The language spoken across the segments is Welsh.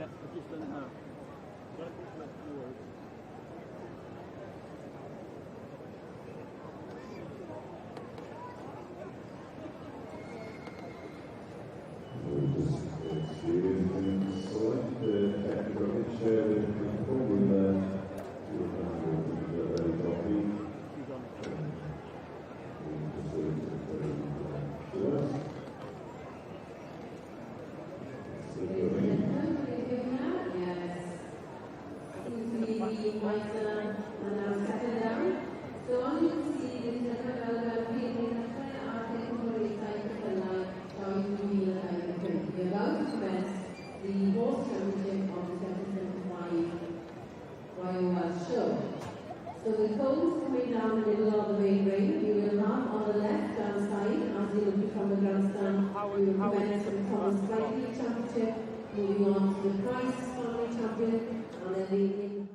Yeah, I've just done it now. Got it, no worries. We'll just excuse him slight technical hitch there with the microphone. We'll very shortly. She's on it. We'll just wait for us. Ladies and gentlemen, can you hear me now? Yes. Seems to be the mics are now settled down. So as you can see, ladies and gentlemen, fel y chi, ni'n dechrau ar Pencampwriaethau Ceffylau 2025. We are about to commence the Horse Championship of the 2025 Royal Welsh Show. So the cones coming down the middle of the main ring, you will have on the left hand side, as you look from the grandstand, we will commence with the Thomas Blakely Championship, moving on to the Price Family Champion, and then the in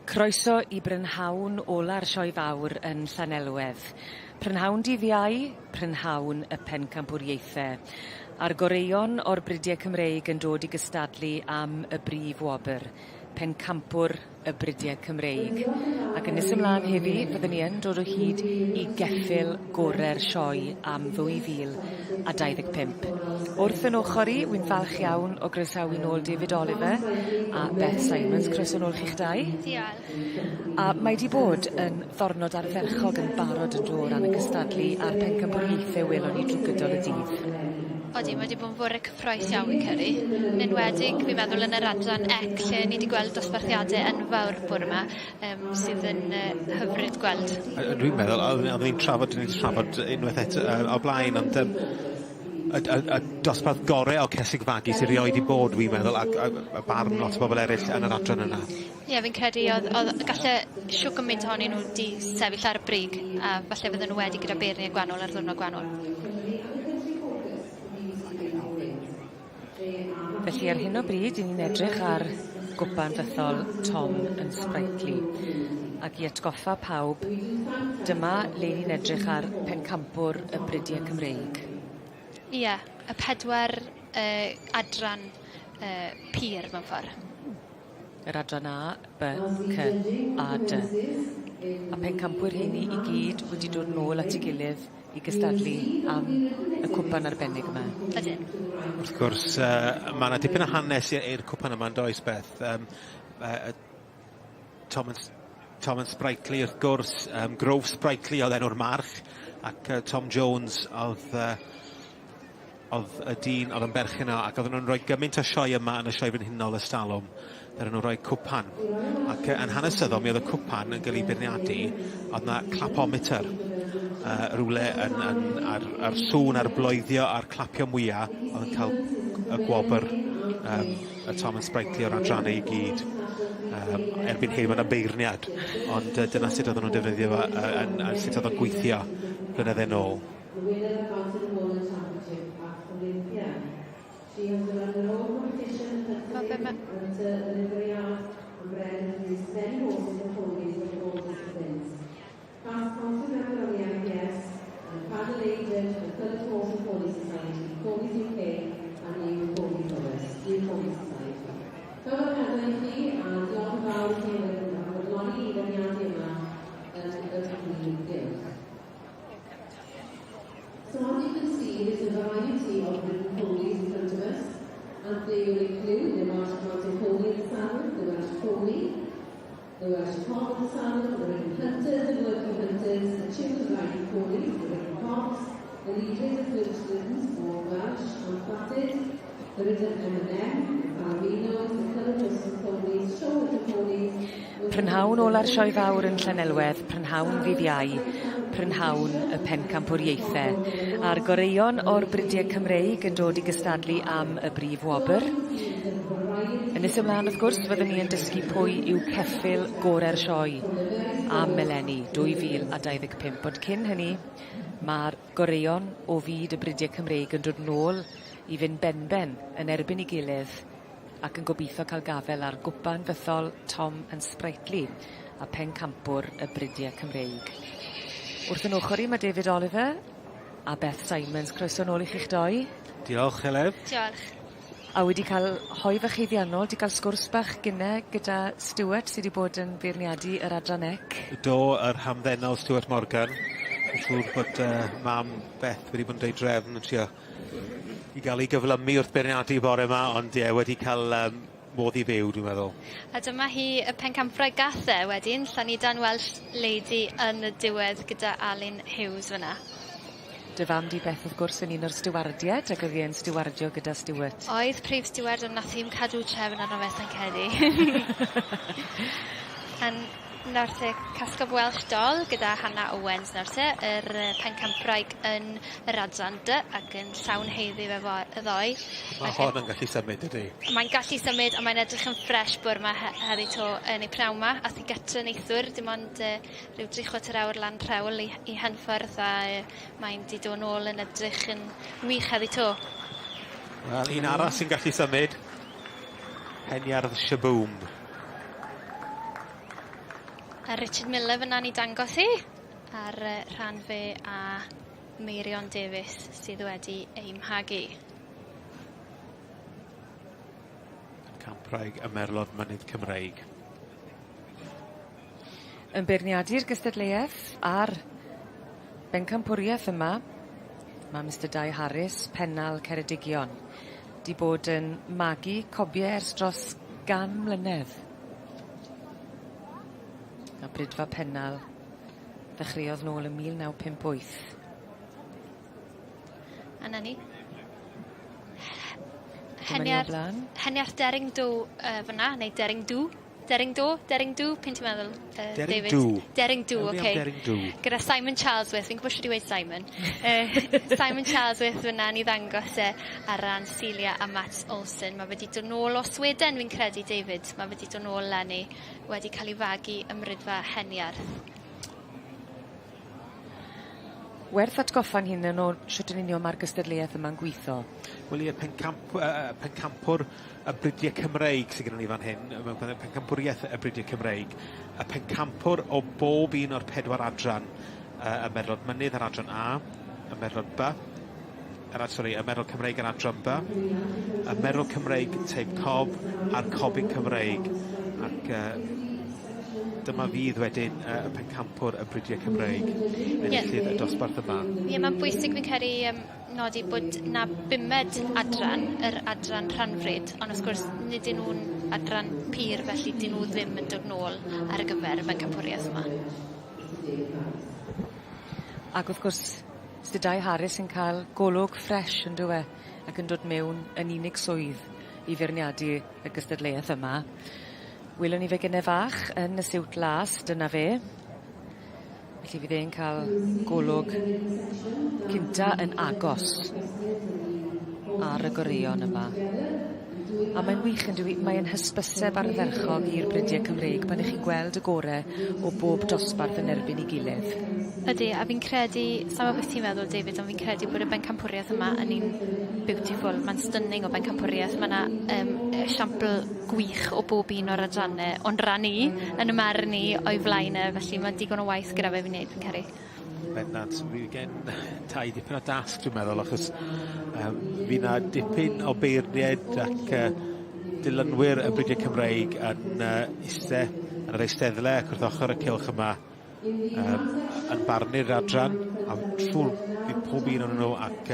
Croeso i brynhawn ola'r Sioe Fawr yn Llanelwedd. Prynhawn dydd Iau, prynhawn y pencampwriaethe. A'r goreuon o'r bridiau Cymreig yn dod i gystadlu am y brif wobr, pencampwr y bridiau Cymreig. Ac yn nes ymlaen heddi, fyddwn ni yn dod o hyd i geffyl gore'r sioe am 2025. Wrth yn ochr i, wi'n falch iawn o groesawu nôl David Oliver a Beth Simons. Croeso nôl chi'ch dau. Diolch. A mae 'di bod yn ddornod ardderchog yn barod yn do o ran y cystadlu a'r pencampwriaethe welon ni drw gydol y dydd. Odi mae 'di bod yn fore cyffrous iawn fi'n credu. Yn enwedig fi'n meddwl yn yr adran ec lle ni 'di gweld dosbarthiade enfawr bore 'ma yym sydd yn yy hyfryd gweld. A dwi'n meddwl oeddwn ni'n trafod 'dyn ni 'di trafod unwaith eto yy o'r blaen ond yym y y y dosbarth gore o cesig fagu sy rioed 'di bod wi'n meddwl ac a a barn lot o bobol eryll yn yr adran yna. Ie fi'n credu o'dd o'dd galle shw gymaint ohonyn nw 'di sefyll ar y brig a falle fydden nw wedi gyda beirniaid gwanol ar ddiwrnod gwanol. Felly ar hyn o bryd 'yn ni'n edrych ar gwpan fythol Tom yn Sprightly ac i atgoffa pawb dyma le ni'n edrych ar pencampwr y Brydie Cymreig. Ie y pedwar yy adran yy pur mewn ffor. Yr adran A, B, C a D. A pencampwyr rheini i gyd wedi dod nôl at 'i gilydd i gystadlu am y cwpan arbennig yma. Ydyn. Wrth gwrs yy ma' 'na dipyn o hanes i- i'r cwpan yma yndoes Beth yym yy Thomas Thomas Sprightly wrth gwrs yym Grove Sprightly o'dd enw'r march ac yy Tom Jones o'dd yy o'dd y dyn o'dd yn berchen o ac odden nw'n rhoi gymaint o sioe yma yn y sioe frenhinol ers talwm ddaru nw roi cwpan ac yy yn hanesyddol mi o'dd y cwpan yn ga'l 'i beirniadu o'dd 'na clapometer yy rywle yn yn a'r a'r sŵn a'r bloeddio a'r clapio mwya o'dd yn ca'l y gwobr yym y Thomas Sprightly o'r adranne i gyd. Yym erbyn hyn ma' 'na beirniad ond yy dyna sut odden nw'n defnyddio fo yy yn a sut o'dd o'n gweithio blynydde nôl. The winner of Mountain Woman Championship at Olympia. She has run her own competition Ma' fe ma'... Hunter, the livery art, and bred and produced many horses and ponies from all disciplines. Past council member of the IPS and a paddle agent for the Coloured Horse and Pony Society, Ponies UK and New Pony Lovers, New Pony Society. Llongyfarchiadau i chi a diolch yn fawr i chi am fodloni i feirniadu yma yn y prif gylch. So as you can see, there's a variety of wooden ponies in front of us, and they will include the Welsh Mountain Pony in the saddle, the Welsh Pony, the Welsh Cob in the saddle, the Ridden Hunters and Working Hunters, the Tudor Riding Ponies, the Ridden Cobs, the Leaders and Fledglings, or Welsh and Platted, the Ridden M&M, the Palominos, the Coloured Horses and Ponies, Show Hunter Ponies, Prynhawn ola'r Sioe Fawr yn Llanelwedd, prynhawn ddydd Iau, prynhawn y pencampwriaethe. A'r goreuon o'r bridiau Cymreig yn dod i gystadlu am y brif wobr. Yn nes ymlaen wrth gwrs fyddwn ni yn dysgu pwy yw ceffyl gore'r sioe am eleni 2025 ond cyn hynny ma'r goreuon o fyd y bridiau Cymreig yn dod nôl i fynd benben yn erbyn 'i gilydd ac yn gobitho ca'l gafel ar gwpan fythol Tom and Sprightly a pencampwr y bridiau Cymreig. Wrth 'yn ochor i ma' David Oliver a Beth Simons. Croeso nôl i chi'ch doi. Diolch Heledd. Diolch. A wedi ca'l hoe fach haeddiannol 'di ga'l sgwrs bach gynne gyda Stuart sy 'di bod yn beirniadu yr adran ec. Do yr hamddenol Stuart Morgan. Fi'n siŵr bod yy mam Beth wedi bod yn deud drefn yn trio i ga'l 'i gyflymu wrth beirniadu bore 'ma ond ie wedi ca'l yym modd i fyw dwi'n meddwl. A dyma hi y pencampwraig gath e wedyn Llanidan Welsh Lady yn y diwedd gyda Alun Hughes fyna. Dy fam di Beth wrth gwrs yn un o'r stiwardied ac o'dd 'i yn stiwardio gyda Stuart. Oedd prif stiward ond nath hi'm cadw trefn arno fe sai'n credu. Yn Nawr te Casgob Welsh Doll gyda Hannah Owens nawr te yr yy pencampwraig yn yr adran dy ac yn llawn haeddu fe fo- y ddoe. Ma' hon yn gallu symud dydi? Mae'n gallu symud a mae'n edrych yn ffres bore 'ma he- heddi 'to yn ei pnawn 'ma. Ath hi gytre neithwr dim ond yy ryw dri chwarter awr lan rhewl i i Henffordd a yy mae'n 'di do' nôl yn edrych yn wych heddi 'to. Wel un arall sy'n gallu symud. Peniardd Shaboom. A Richard Miller fyna'n i dangos hi ar rhan fe a Meirion Davies sydd wedi ei mhagu. Campraig y Merlod Mynydd Cymreig. Yn beirniadu'r gystadleuaeth a'r bencampwriaeth yma, ma' Mistar Dai Harris, Pennal Ceredigion, 'di bod yn magu cobie ers dros gan mlynedd. A Bridfa Pennal ddechreuodd nôl ym 1958. A 'na ni. Heniarth Heniarth Dering Do fyn 'na neu Dering Dw. Dering Do? Dering Dw? P'un ti'n meddwl David? Dering Dw. Dering Dw, oce. Dering Dw. Gyda Simon Charlesworth, fi'n gwybod shwd i weud Simon. Simon Charlesworth fyn 'na i ddangos e ar ran Celia a Mats Olsen. Ma' fe 'di dod nôl o Sweden fi'n credu David. Ma' fe 'di dod nôl leni wedi ca'l 'i fagu ym Mrydfa Heniarth. Werth atgoffa'n hunen o shwt yn union ma'r gystadleuaeth yma'n gwitho. Wel ie pencamp- pencampwr y Bridiau Cymreig sydd gyda ni fan hyn, mewn pencampwriaeth y Bridiau Cymreig. Y pencampwr o bob un o'r pedwar adran, y Merlod Mynydd ar adran A, y Merlod B, yr, sori, y Merlod Cymreig ar adran B, y Merlod Cymreig teip Cob a'r Cobyn Cymreig. Ac dyma fydd wedyn y pencampwr y Bridiau Cymreig, enillydd y dosbarth yma. Ie, yeah, mae'n bwysig fi'n credu nodi bod 'na bumed adran, yr adran rhanfrid, ond wrth gwrs nid 'yn nhw'n adran pur, felly 'dyn nhw ddim yn dod nôl ar y gyfer y bencampwriaeth yma. Ac wrth gwrs, Mr Dai Harris yn cael golwg ffres on'd yw e? Ac yn dod mewn yn unig swydd i feirniadu y gystadleuaeth yma. Welwn ni fe gynne fach yn y siwt las, dyna fe. Felly fydd e'n ca'l golwg cynta yn agos ar y goreuon yma. A mae'n wych yndyw 'i? Mae e'n hysbyseb ardderchog i'r Brydie Cymreig pan 'ych chi'n gweld y gore o bob dosbarth yn erbyn 'i gilydd. Ydi a fi'n credu sa'n gwbo beth ti'n meddwl David ond fi'n credu bod y bencampwriaeth yma yn un beautiful ma'n stunning o bencampwriaeth ma' 'na esiampl gwych o bob un o'r adranne o'n ran i yn 'y marn i o'i flaen e felly ma' digon o waith gyda fe fi wneud fi'n credu. Bendant fi gen tai dipyn o dasg dwi'n meddwl achos fi 'na dipyn o beirnied ac dilynwyr y Bridiau Cymreig yn iste yn yr eisteddle ac wrth ochr y cylch yma yn barnu'r adran a siŵr bydd pob un ohonyn nhw ac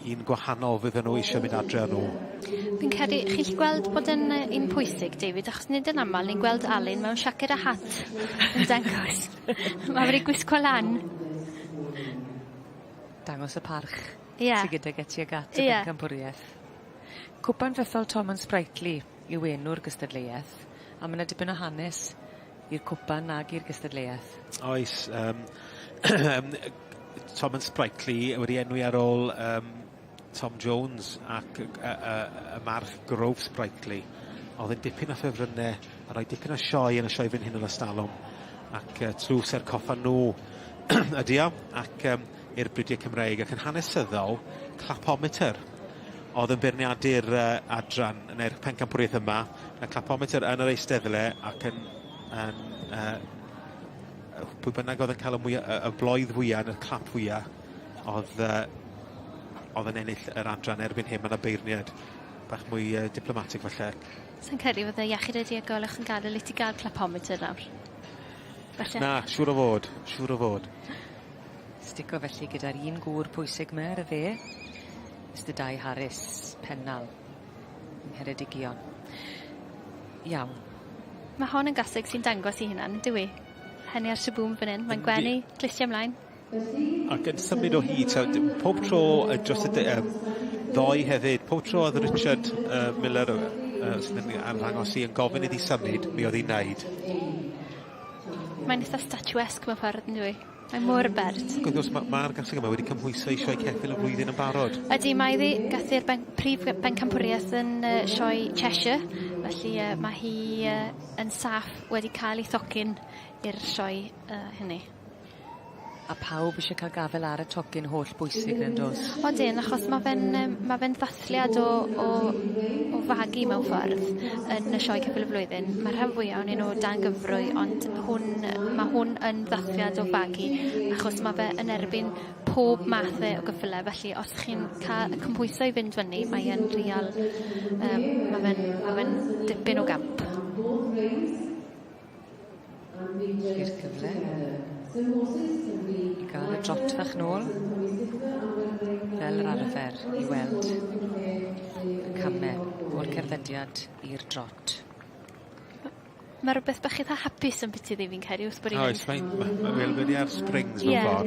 un gwahanol fydden nhw eisiau mynd adre â nhw. Fi'n credu chi'n gallu gweld bod yn un pwysig David achos nid yn amal ni'n gweld Alun mewn siaced a hat yn dangos. Ma' wedi gwisgo lan. Dangos y parch. Ie. Sy gydag e tuag at y Ie. bencampwriaeth. Cwpan Fythol Tom and Sprightly yw enw'r gystadleuaeth a ma' 'na dipyn o hanes i'r cwpan ag i'r gystadleuaeth. Oes Tom and Sprightly wedi enwi ar ôl Tom Jones ac y march Grove Sprightly oedd yn dipyn o ffefrynne a rhoi dipyn o sioe yn y sioe frenhinol ers talwm ac tlws er coffa nhw ydi o ac i'r Bridiau Cymreig ac yn hanesyddol clapometer oedd yn beirniadu'r adran neu'r pencampwriaeth yma y clapometer yn yr eisteddle ac yn pwy bynnag oedd yn cael y mwya, y bloedd fwya neu'r clap fwya oedd yn ennill yr adran. Erbyn hyn mae yna beirniad bach mwy diplomatig falle. Sa'n credu fydde iechyd y diogolwch yn gadael i ti gael clapometer nawr. Falle. Na, siŵr o fod, siŵr o fod. Stico felly gyda'r un gŵr pwysig 'ma ar y dde, Mr Dai Harris, Pennal, yng Ngheredigion. Iawn. Mae hon yn gaseg sy'n dangos i hunan, dyw i? Henni ar Shaboom fan hyn, mae'n gwenu, clustiau ymlaen. Ac yn symud o hyd, so, pob tro dros y ddoe hefyd, pob tro oedd Richard Miller sydd yn arddangos i yn gofyn iddi symud, mi oedd hi'n neud. Mae'n eitha statuesque mewn ffordd, yn dyw i? Mae mor bert. Ac wrth gwrs mae'r ma gaseg yma wedi cymhwyso i sioe ceffyl y flwyddyn yn barod. Ydy, mae iddi gathu'r ben, prif bencampwriaeth yn sioe Cheshire, felly mae hi yn saff wedi cael ei thocyn i'r sioe hynny. A pawb isie ca'l gafel ar y tocyn holl bwysig 'na yndos? Odyn achos ma' fe'n yym ma' fe'n ddathliad o o o fagu mewn ffordd yn y sioe ceffyl y flwyddyn. Ma' rhan fwya o'nyn nw dan gyfrwy ond hwn ma' hwn yn ddathliad o fagu achos ma' fe yn erbyn pob mathe o gyffyle felly os chi'n ca' y cymhwyso i fynd fyny mae e'n real yym ma' fe'n ma' fe'n dipyn o gamp. I'r cyfle i ga'l y drot fach nôl fel yr arfer i weld y came o'r cerddediad i'r drot. Ma' rwbeth bach itha hapus ambiti ddi fi'n credu wrth bod 'i'n... Oes mae'n ma' ma' fel wedi ar springs mewn ffor.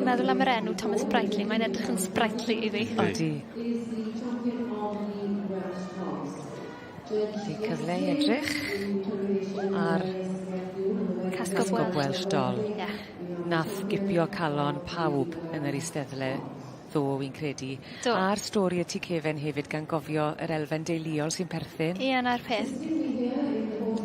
Meddwl am yr enw Thomas Sprightly mae'n edrych yn sprightly i fi. Odi. Felly cyfle i edrych ar Casgob Casgob Welsh Doll. Ie. Nath gipio calon pawb yn yr eisteddle ddo wi'n credu. Do. A'r stori y tu cefen hefyd gan gofio yr elfen deuluol sy'n perthyn. Ie 'na'r peth.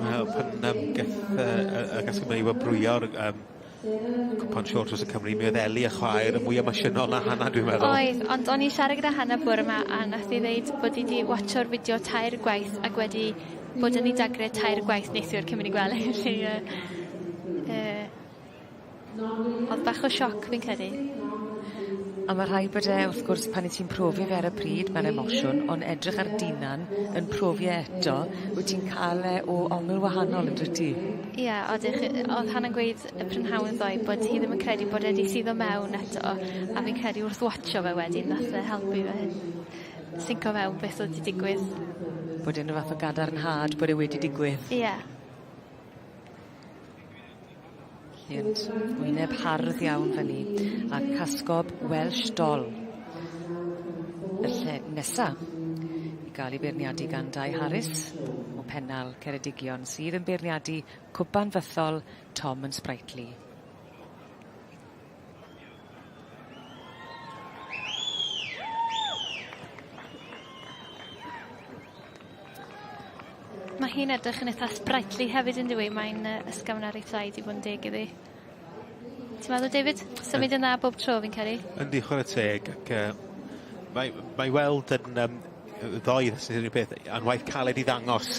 Wel pan yym geth yy y y Gasgwb ei wobrwyo'r yym cwpan Siôr dros y Cymru mi oedd Eli y chwaer yn mwy emosiynol na Hannah dwi'n meddwl. Oedd ond o'n i'n siarad gyda Hannah bore 'ma a nath 'i ddeud bod 'i 'di watcho'r fideo tair gwaith ac wedi bod yn 'i dagre tair gwaith neithiwr cyn mynd i gwely felly yy yy o'dd bach o sioc fi'n credu. A ma' rhaid bod e wrth gwrs pan 'yt ti'n profi fe ar y pryd ma'n emosiwn on' edrych ar d'unan yn profi e eto wyt ti'n ca'l e o ongl wahanol on'd wyt ti? Ie odych o'dd Hannah'n gweud y prynhawn ddoe bod hi ddim yn credu bod e 'di suddo mewn eto a fi'n credu wrth watsio fe wedyn nath e helpu fe sinco fewn beth o'dd 'di digwydd. Bod e'n ryw fath o gadarnhad bod e wedi digwydd. Ie. Ond wyneb hardd iawn fan 'ny a casgob Welsh Doll. Y lle nesa i ga'l 'i beirniadu gan Dai Harris o Pennal Ceredigion sydd yn beirniadu cwpan fythol Tom and Sprightly. Ma' hi'n edrych yn itha sprightly hefyd yndyw 'i mae'n yy ysgafn ar ei thraed i fod yn deg iddi. Ti'n meddwl David? Symud yn dda bob tro fi'n credu. Yndi chware teg ac yy mae mae weld yn yym ddoe sy'n yr un peth anwaith caled i ddangos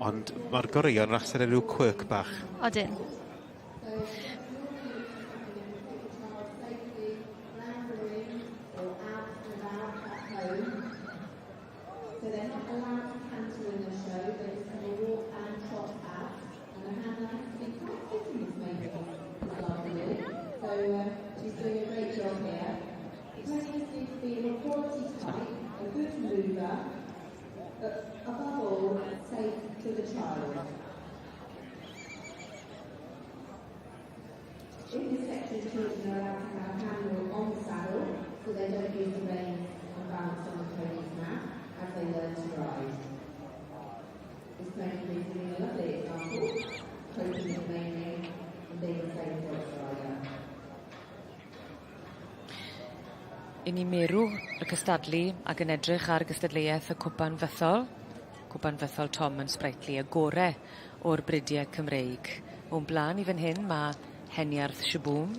ond ma'r goreuon wastad yn ryw quirk bach. Odyn. So they're not allowed to canter in the show, they just have a walk and trot out. And the handler has to be quite fit in this makeup this afternoon. So she's doing a great job here. The ponies need to be of a quality type, a good mover, but above all, safe to the child. In this section, children are allowed to have a handle on the saddle, so they don't use the reins and balance on the pony's mouth as they learn to ride. This pony is giving a lovely example, coping with the main ring and being a safe dog rider. 'Yn ni merw y cystadlu ac yn edrych ar gystadleuaeth y cwpan fythol. Cwpan fythol Tom and Sprightly y gore o'r bridie Cymreig. O'n bla'n i fan hyn ma' Heniarth Shaboom.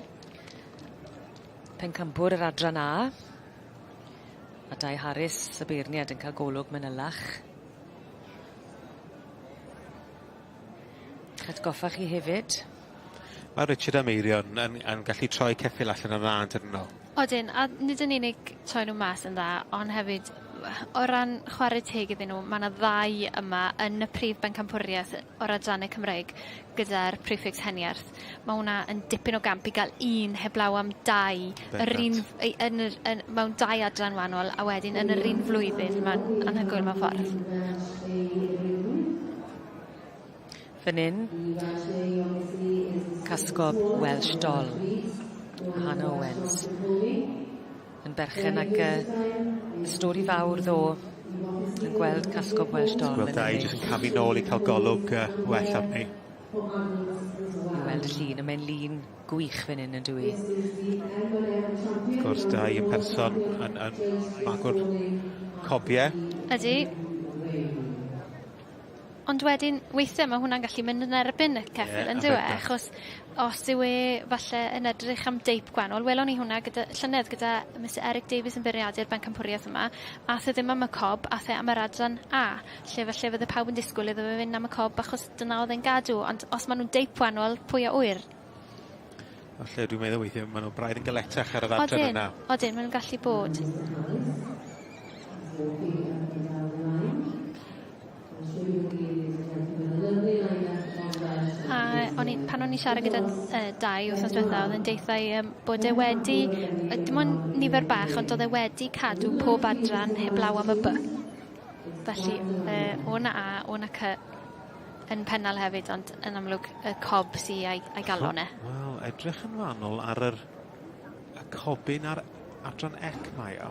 Pencampwr yr adran A. A Dai Harris y beirniad yn ca'l golwg manylach. 'Ych atgoffa chi hefyd Ma' Richard a Meirion yn yn gallu troi ceffyl allan yn dda on'd ydyn nw? Odyn a nid yn unig troi nw mas yn dda on' hefyd o ran chware teg iddyn nw ma' 'na ddau yma yn y prif bencampwrieth o'r adranne Cymreig gyda'r prefix heniarth. Ma' wnna yn dipyn o gamp i ga'l un heblaw am dau yr un yn yr yn mewn dau adran wahanol a wedyn yn yr un flwyddyn ma'n anhygoel mewn ffordd. Fan 'yn Casgob Welsh Doll Hannah Owens yn berchen ag yy y stori fawr ddo yn gweld Casgob Welsh Doll Gweld dau jyst yn camu nôl i ca'l golwg yy well arni. I weld y llun a mae'n lun gwych fan 'yn on'd yw 'i? Wrth gwrs dau yn person yn yn magwr cobie. Ydi. Ond wedyn, weithiau mae hwnna'n gallu mynd yn erbyn y ceffyl, Ie, yn dyw e? bendant. Achos os yw e falle yn edrych am deip gwahanol, welon ni hwnna gyda llynedd gyda Mr Eric Davies yn beirniadu'r bencampwriaeth yma, ath e ddim am y cob, ath e am yr adran A, lle falle fydde pawb yn disgwyl iddo fe fynd am y cob achos dyna oedd e'n gadw, ond os maen nhw'n deip wahanol, pwy a ŵyr? Falle dwi'n meddwl weithiau maen nhw braidd yn galetach ar yr adran Odyn, yna. odyn, maen nhw'n gallu bod. A o'n i, pan o'n i'n siarad gyda Dai wythnos diwetha, oedd e'n deutha i bod e wedi, dim ond nifer bach, ond oedd e wedi cadw pob adran heblaw am y B. Felly, o na A, o na C yn pennal hefyd, ond yn amlwg y cob sy a'i galon e. Wel, edrych yn wahanol ar y cobyn ar adran ec mae o.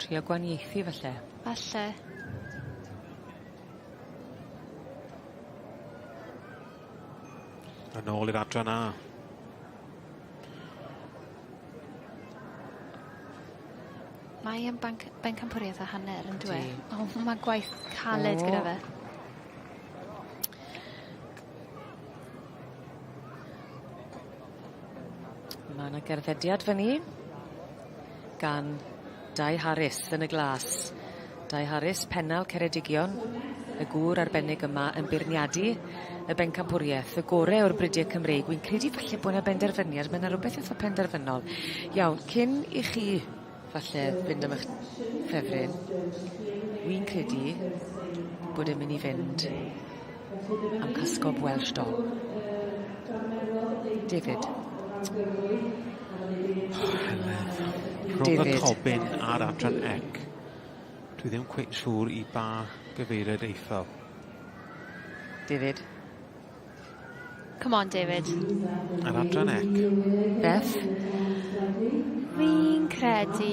Trio gwaniaethu falle. Falle. Yn ôl i'r adran A. Mae e'n bencampwriaeth a hanner, yn dyw e? Ydi. O, mae gwaith caled gyda fe. Mae yna gerddediad fyny gan Dai Harris yn y glas. Dai Harris, Pennal Ceredigion, y gŵr arbennig yma yn beirniadu y bencampwriaeth, y gore o'r bridiau Cymreig. Wy'n credu falle bod yna benderfyniad, mae yna rhywbeth eitha penderfynol. Iawn, cyn i chi falle fynd am eich ffefryn, wy'n credu bod e'n mynd i fynd am Cascob Welsh Dog. David. Rhwng y David. cobyn a'r adran ec, dwi ddim cweit yn siŵr i ba gyfeiriad eithaf. David. Come on, David. Yr adran ec. Beth? Fi'n credu...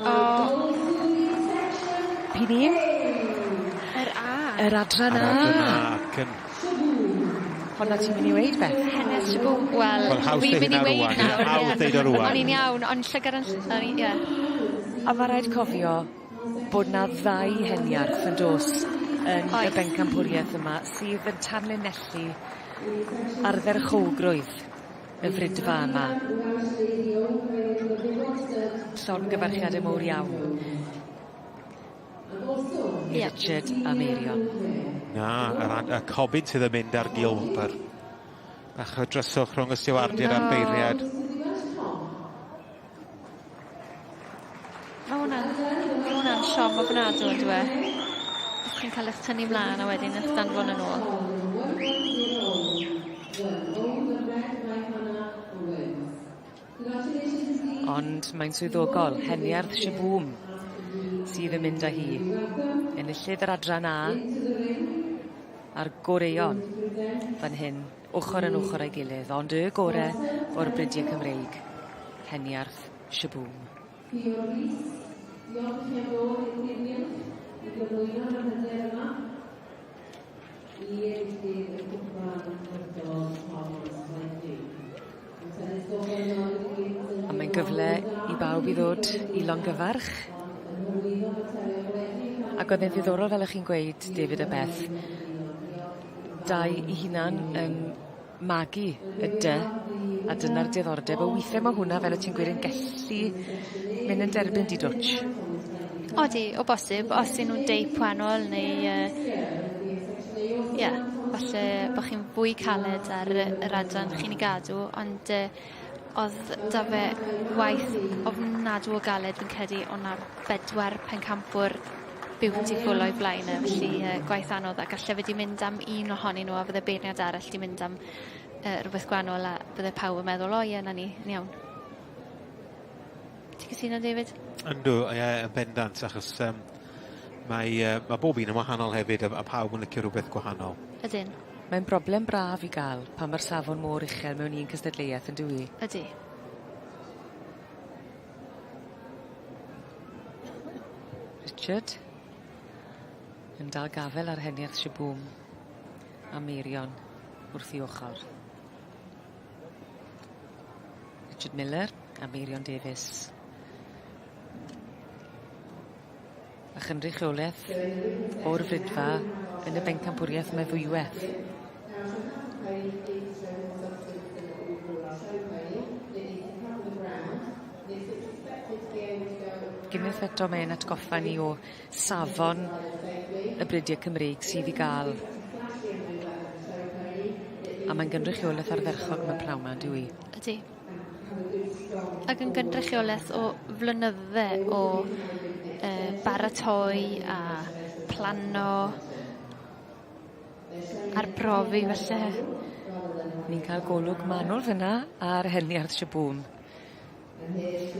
O... P'un un? Yr A. Yr adran Yr A. adran A ac yn... Honna ti'n mynd i weud, Beth? Hennes Siabw. Wel, Wel, haws fi'n deud mynd i hynna weud rŵan. nawr. Hawdd ie. deud o rŵan. O'n i'n iawn, ond llygad yn... O'n i, ie. A ma' raid cofio bod 'na ddau heniarth yn dos yn y Oes. bencampwriaeth yma sydd yn tanlinellu ardderchowgrwydd y fridfa yma. Llongyfarchiadau mowr iawn. I Ie. Richard a Meirion. Na, y cobyn sydd yn mynd ar gilwbr. Bach o dryswch rhwng y stiwardiad a'r beirniad. Mae hwnna'n siom ofnadwy, on'd yw e? Os chi'n cael eich tynnu mlaen a wedyn eich danfon yn ôl. Ond mae'n swyddogol, Heniarth Siabŵm sydd yn mynd â hi. Enillydd yr adran A a'r goreuon fan hyn, ochr yn ochr â'i gilydd, ond y gore o'r bridiau Cymreig, Heniarth Siabŵm. A mae'n gyfle i bawb i ddod i longyfarch. Ac oedd e'n ddiddorol, fel o'ch chi'n gweud, David a Beth, dau i hunan yn magu y dy, a dyna'r diddordeb. O weithiau mae hwnna, fel o ti'n gweud, yn gallu mynd yn derbyn di dwtch. Odi, o bosib, os 'yn nhw'n deip wahanol neu ie, falle bo' chi'n fwy caled ar yr adran chi'n ei gadw, ond oedd 'da fe waith ofnadw o galed fi'n credu, o' 'na 4 pencampwr beautiful o'i blaen e, felly gwaith anodd, a galle fe 'di mynd am un ohonyn nhw a fydde beirniad arall 'di mynd am rhywbeth gwahanol a bydde pawb yn meddwl, o ie, 'na ni, yn iawn. Ti'n cytuno, David? Yndw, ie, yn bendant, achos mae bob un yn wahanol hefyd, a pawb yn licio rhywbeth gwahanol. Ydyn. Mae'n broblem braf i gael pan mae'r safon mor uchel mewn un cystadleuaeth, yn dyw i? Ydy. Richard yn dal gafel ar Heniarth Siabŵm a Meirion wrth ei ochr. Richard Miller a Meirion Davies. A chynrychiolaeth o'r fridfa yn y bencampwriaeth mae ddwywaith. Unwaith eto mae'n atgoffa ni o safon y bridiau Cymreig sydd i ga'l. A mae'n gynrychiolaeth ardderchog mewn pnawn 'ma on'd yw 'i? Ydi. Ac yn gynrychiolaeth o flynydde o baratoi a plano arbrofi falle. Ni'n cael golwg manwl fyn 'na ar Heniarth Shaboom.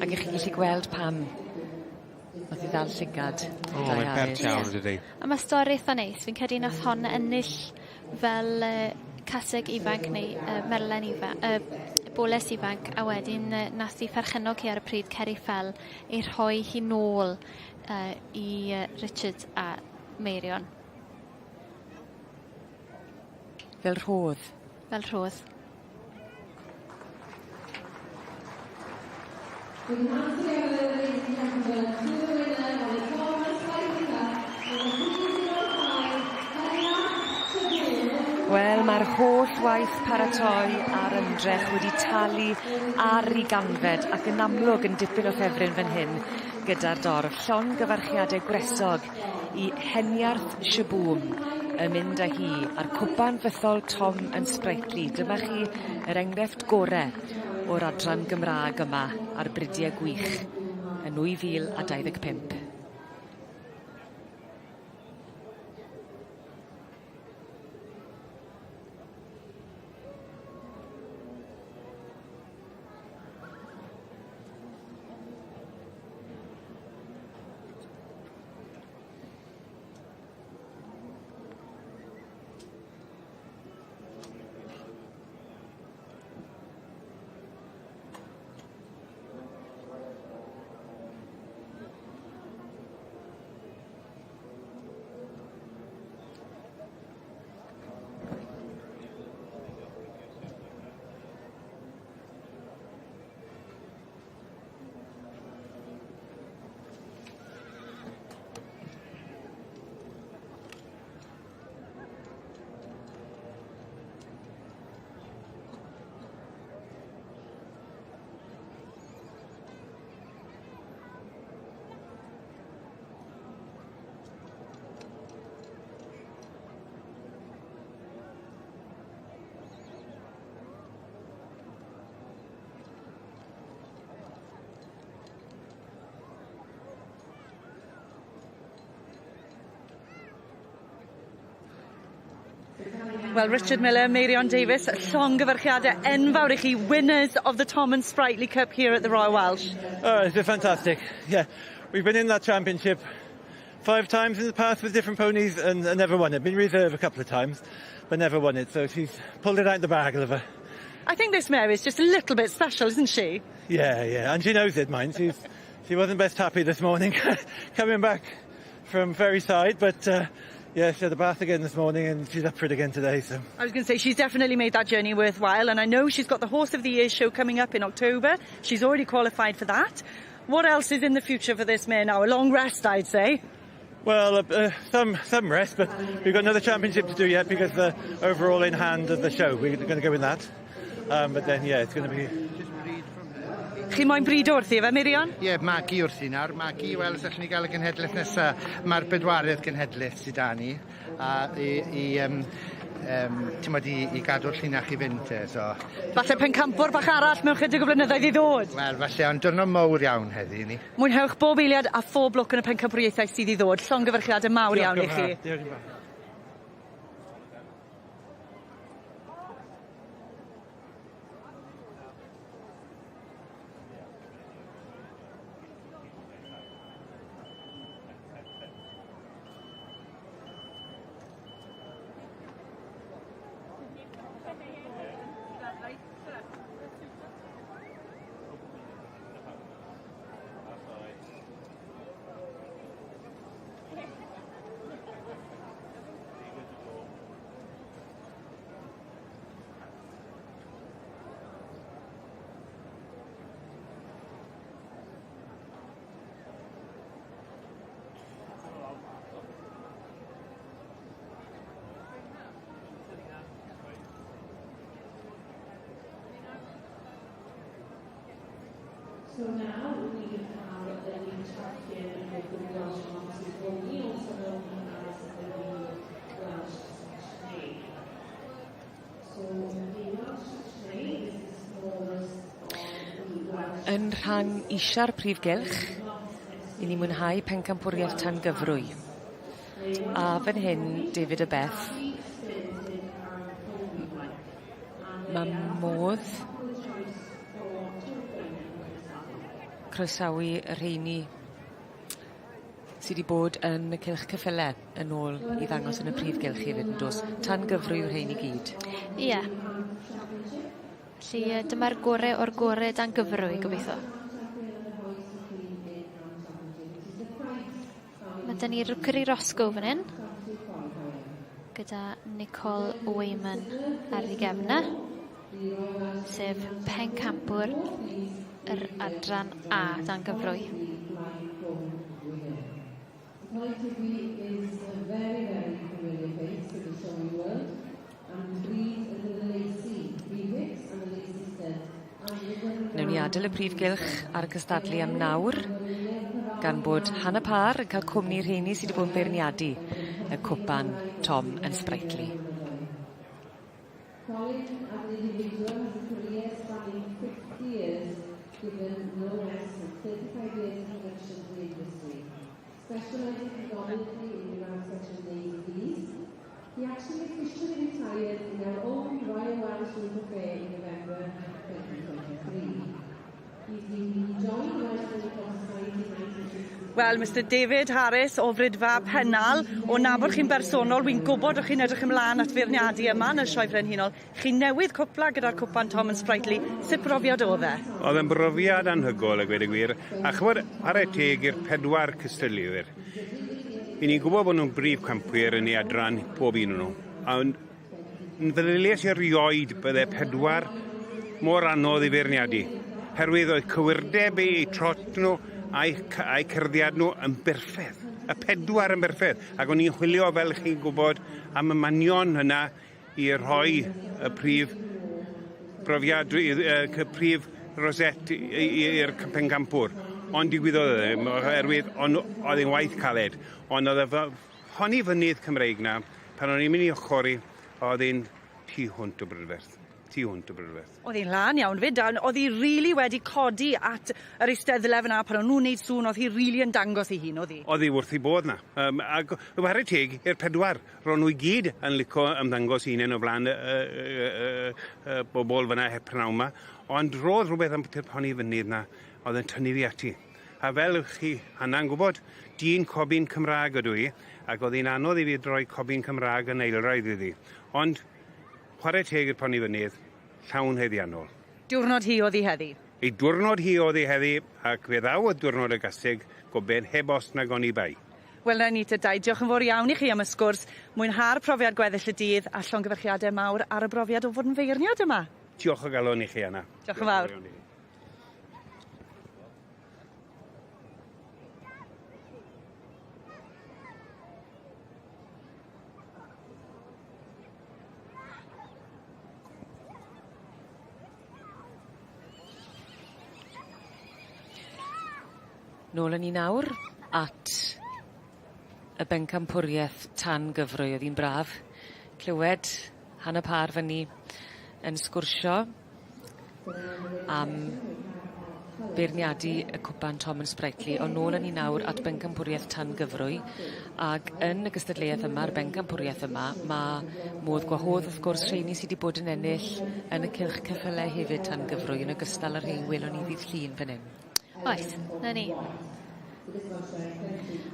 Ag 'ych chi gellu gweld pam nath 'i ddal llygad. O mae'n pert iawn yndydi? A ma' stori itha neis fi'n credu nath hon ennill fel caseg ifanc neu merlen ifa- boles ifanc a wedyn nath 'i pherchennog hi ar y pryd Ceri Fell ei rhoi hi nôl i Richard a Meirion. Fel rhodd. Fel rhodd. Wel ma'r holl waith paratoi a'r ymdrech wedi talu ar 'i ganfed ac yn amlwg yn dipyn o ffefryn fan hyn gyda'r dorf. Llongyfarchiade gwresog i Heniarth Shaboom yn mynd â hi a'r cwpan fythol Tom and Sprightly. Dyma chi yr enghraifft gore o'r adran Gymra'g yma ar brydie gwych yn 2025. Wel, Richard Miller, Meirion Davies, llongyfarchiade enfawr i chi, winners of the Tom and Sprightly Cup here at the Royal Welsh. Oh, it's been fantastic. Yeah, we've been in that championship 5 times in the past with different ponies and never won it. Been reserve a couple of times, but never won it. So she's pulled it out of the bag, love her. I think this mare is just a little bit special, isn't she? Yeah, yeah, and she knows it, mind. She wasn't best happy this morning coming back from Ferryside, but yeah, she had a bath again this morning and she's up for it again today. So I was going to say, she's definitely made that journey worthwhile, and I know she's got the Horse of the Year show coming up in October. She's already qualified for that. What else is in the future for this mare now? A long rest, I'd say. Well, some rest, but we've got another championship to do yet because the overall in hand of the show, we're going to go in that. But then, yeah, it's going to be... Chi moyn brido wrthi, efe, Meirion? Ie, yeah, Magi wrthi nawr. Magi, wel, os allwn ni gael y genhedlaeth nesaf. Mae'r bedwaredd genhedlaeth sydd 'da ni. A i gadw'r llinach i fynd te, so... Falle pencampwr bach arall mewn chydig o blynyddoedd i ddod? Wel, falle, ond diwrnod mawr iawn heddi ni. Mwynhewch bob eiliad a phob lwc yn y pencampwriaethau sydd i ddod. Llongyfarchiadau mawr iawn i chi. Diolch yn fawr. So now we have the new champion of the Welsh Mounted Pony, also known as the Welsh Section A. So the Welsh Section A is the smallest of the Welsh. Yn rhan isia'r prif gylch, i ni mwynhau pencampwriaeth tan gyfrwy. A fan hyn, David a Beth, mae modd croesawu y rheini sy 'di bod yn y cylch ceffyle yn ôl i ddangos yn y prif gylch hefyd yn do's? Tan gyfrwy yw'r rhein i gyd. Ie. Felly dyma'r gore o'r gore dan gyfrwy gobeithio. Mae 'da ni Rookery Roscoe fan hyn. Gyda Nicole Wayman ar ei gefn e. Sef pencampwr yr adran A dan gyfrwy. Is a very, very familiar face to the showing world and breed the Lacey Prefix and the Lacey Stud. Newn ni adael y prif gylch ar y cystadlu am nawr, gan bod Hannah Parr yn cael cwmni rheini sydd wedi bod yn beirniadu y cwpan Tom and Sprightly. Colin, as an individual, has a career spanning 50 years, given no less than 35 years of production to the industry. Specialising predominantly in the round section A fillies, he actually officially retired in our own Royal Welsh Winter Fair in November 2023. He's been, he joined the Welsh Ponycross Society in 1966. Wel, Mr David Harris o Fridfa Pennal, o nabod chi'n bersonol, wi'n gwybod o'ch chi'n edrych ymlaen at feirniadu yma yn y Sioe Frenhinol. Chi newydd cwpla gyda'r cwpan Tom and Sprightly. Sut brofiad oedd e? Oedd e'n brofiad anhygoel a gweud y gwir. A ch'mod, chwarae teg i'r pedwar cystadleuwyr. I ni'n gwybod bod nhw'n brif campwyr yn ei adran pob un o'n nhw. Ond feddyliais i erioed bydde pedwar mor anodd i feirniadu. Herwydd oedd cywirdeb eu trot nhw a'u cerddiad nhw yn berffeth. Y pedwar yn berffeth. Ac o'n i'n chwilio, fel chi'n gwybod, am y manion yna i rhoi y prif brofiad, y prif rosette i'r pencampwr. Ond digwyddodd e ddim, oherwydd oedd e'n waith caled. Ond oedd y poni fynydd Cymreig na, pan o'n i'n mynd i ochori, oedd e'n tu hwnt o brydferth. Tu hwnt o brydferth. Oedd hi'n lân iawn fyd, a oedd hi rili wedi codi at yr eisteddle fyna pan o'n nhw'n neud sŵn, oedd hi rili yn dangos ei hun, oedd hi? Oedd hi wrth ei bodd na. Ac chwarae teg i'r pedwar, ro'n nhw i gyd yn lico ymddangos hunain o flaen y bobl fyna heb prynawn yma. Ond roedd rhywbeth am bwyty'r poni fynydd na, oedd yn tynnu fi ati. A fel chi Hannah'n gwybod, dyn cobyn Cymraeg ydw i, ac oedd hi'n anodd i fi droi cobyn Cymraeg yn eilraid iddi. Ond chwarae teg i'r poni fynydd, llawn haeddiannol. Diwrnod hi oedd hi heddi? Ei diwrnod hi oedd hi heddi, ac fe ddaw y diwrnod y gaseg goben heb os nag oni bai. Wel, na ni te Dai, diolch yn fawr iawn i chi am y sgwrs. Mwynha'r profiad gweddill y dydd a llongyfarchiadau mawr ar y brofiad o fod yn feirniad yma. Diolch o galon i chi, Anna. Diolch yn fawr. Nôl â ni nawr at y bencampwriaeth tan gyfrwy. Oedd hi'n braf clywed Hannah Parr fyny yn sgwrsio am beirniadu y cwpan Tom and Sprightly. Ond nôl â ni nawr at bencampwriaeth tan gyfrwy ag yn y gystadleuaeth yma, yr bencampwriaeth yma, ma' modd gwahodd wrth gwrs rheini sy 'di bod yn ennill yn y cylch ceffyle hefyd tan gyfrwy yn ogystal â'r rhein welon ni ddydd Llun fan 'yn. Oes, 'na ni.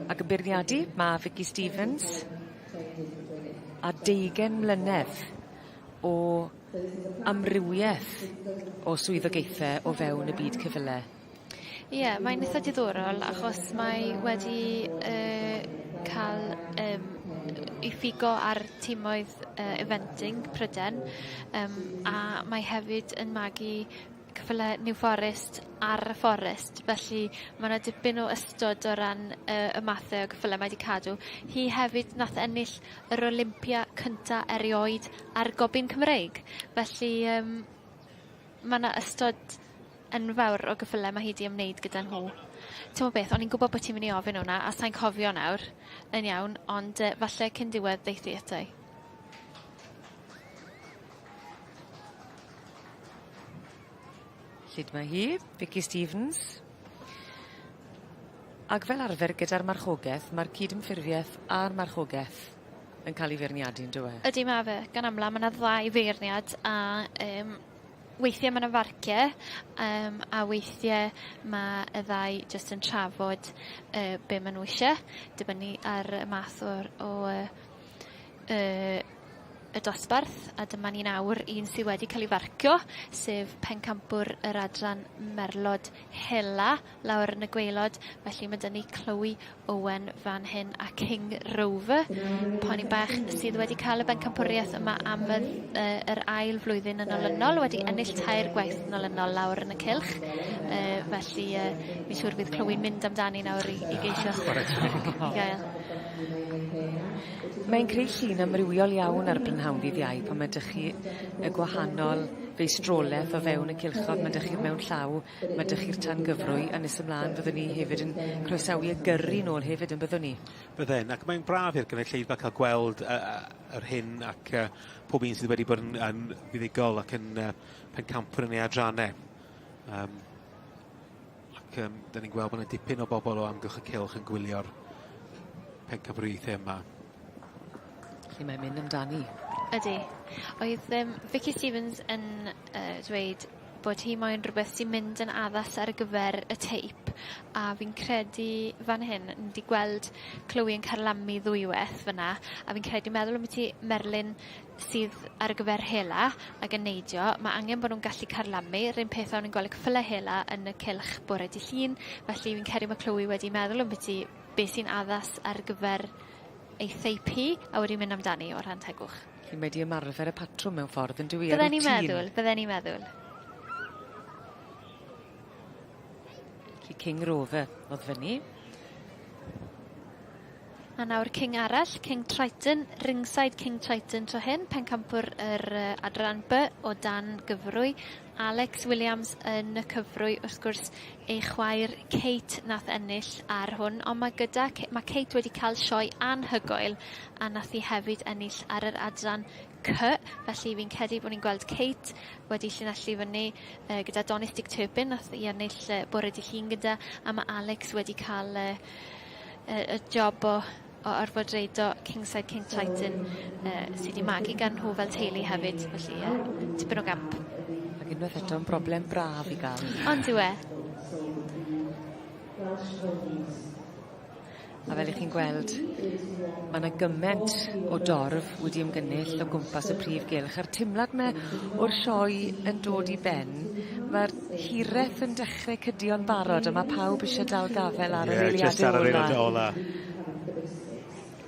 Ac yn beirniadu ma' Vicky Stevens a deugen mlynedd o amrywieth o swyddogaethe o fewn y byd ceffyle. Ie, mae'n itha diddorol achos mae wedi ca'l ei ffigo ar timoedd eventing Pryden a mae hefyd yn magu ceffyle New Forest ar y fforest felly ma' 'na dipyn o ystod o ran y mathe o ceffyle mae 'di cadw. Hi hefyd nath ennill yr Olympia cynta erioed ar gobin Cymreig felly ma' 'na ystod enfawr o gyffyle mae hi 'di ymwneud gyda nhw. T'mo' beth, o'n i'n gwybod bod ti'n mynd i ofyn hwnna, a sai'n cofio nawr yn iawn, ond falle cyn diwedd ddeith hi ata i. Lle mae hi, Vicky Stevens. Ag fel arfer gyda'r marchogeth, ma'r cydymffurfieth a'r marchogeth yn ca'l 'i feirniadu on'd yw e? Ydi ma' fe. Gan amla ma' 'na ddau feirniad a yym weithie ma' 'na farcie yym a weithie ma' y ddau jyst yn trafod yy be' ma' n'w isie dibynnu ar y math o'r o yy yy y dosbarth a dyma ni'n awr un sy wedi ca'l 'i farcio sef pencampwr yr adran merlod hela lawr yn y gwaelod felly ma' 'da ni Chloe Owen fan hyn a King Rover poni bach sydd wedi cael y bencampwriaeth yma am y yy yr ail flwyddyn yn olynol wedi ennill tair gwaith yn olynol lawr yn y cylch yy felly yy fi'n siŵr bydd Chloe'n mynd amdani nawr i i geisio i gael. Mae'n creu llun amrywiol iawn ar brynhawn ddydd Iau pan ma' 'dych chi y gwahanol feistroleth o fewn y cylchodd ma' 'dych chi'r mewn llaw ma' 'dych chi'r tan gyfrwy a nes ymlaen fyddwn ni hefyd yn croesawu y gyrru nôl hefyd yn byddwn ni? Bydden ac mae'n braf i'r gynulleidfa ca'l gweld yy yr hyn ac yy pob un sydd wedi bod yn yn fuddugol ac yn yy pencampwr yn ei adrannau. Yym ac yym 'dyn ni'n gweld bo' 'na dipyn o bobol o amgylch y cylch yn gwylio'r pencampwriaethe yma. Lle mae'n mynd amdani. Ydi. Oedd yym Vicky Stevens yn yy dweud bod hi moyn rwbeth sy'n mynd yn addas ar gyfer y teip a fi'n credu fan hyn ni 'di gweld Chloe yn carlamu ddwyweth fyn 'na a fi'n credu meddwl ambyti Merlin sydd ar gyfer hela ag yn neidio ma' angen bo' nw'n gallu carlamu 'r un peth a o'n i'n gweld y ceffyle hela yn y cylch bore dy' Llun felly fi'n credu ma' Chloe wedi meddwl ambyti be' sy'n addas ar gyfer ei theip hi a wedi mynd amdani o rhan tegwch. Felly mae 'di ymarfer y patrwm mewn ffordd on'd yw 'i? Bydden i'n meddwl bydden i'n meddwl. Felly King Rover o'dd fyny. A nawr King arall, King Triton, Ringside King Triton tro hyn, pencampwr yr yy adran By o dan gyfrwy. Alex Williams yn y cyfrwy wrth gwrs ei chwaer Kate nath ennill ar hwn on' ma' gyda ma' Kate wedi ca'l sioe anhygoel a nath hi hefyd ennill ar yr adran C felly fi'n credu bo' ni'n gweld Kate wedi llinellu fyny yy gyda Donis Dick Turpin nath i ennill yy bore dy' Llun gyda a ma' Alex wedi ca'l yy y y job o o orfod reido Kingside King Triton yy sy 'di magu gan nhw fel teulu hefyd felly yy tipyn o gamp. Ac unwaith eto yn broblem braf i ga'l. On'd yw e? A fel 'ych chi'n gweld ma' 'na gyment o dorf wedi ymgynnull o gwmpas y prif gylch a'r timlad 'ne o'r sioe yn dod i ben ma'r hireth yn dechre cydio'n barod a ma' pawb isie dal gafel ar yr Ie jyst eiliade ar yr ola. eilade ola.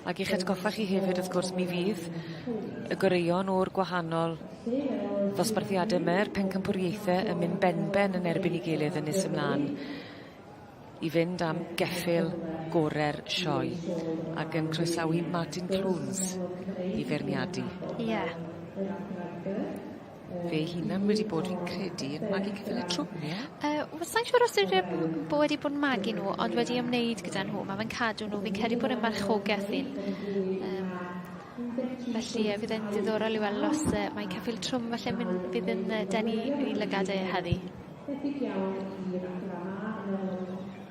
Ag i'ch atgoffa chi hefyd wrth gwrs mi fydd y goreuon o'r gwahanol ddosbarthiade 'my 'r pencampwriaethe yn mynd benben yn erbyn 'i gilydd yn nes ymlan. I fynd am geffyl gore'r sioe ac yn croesawu Martin Clunes i feirniadu. Ie. Fe 'i hunan wedi bod fi'n credu yn magu ceffyle trwm ie? Yy wel sai'n siŵr os yw e bo' wedi bod yn magu nw ond wedi ymwneud gyda nhw ma' fe'n cadw nw fi'n credu bod e'n marchogeth un. Yym felly yy fydd e'n diddorol i weld os yy mae ceffyl trwm falle myn' fydd yn yy denu 'i lygad e heddi. Tebyg iawn i'r adran A yn ôl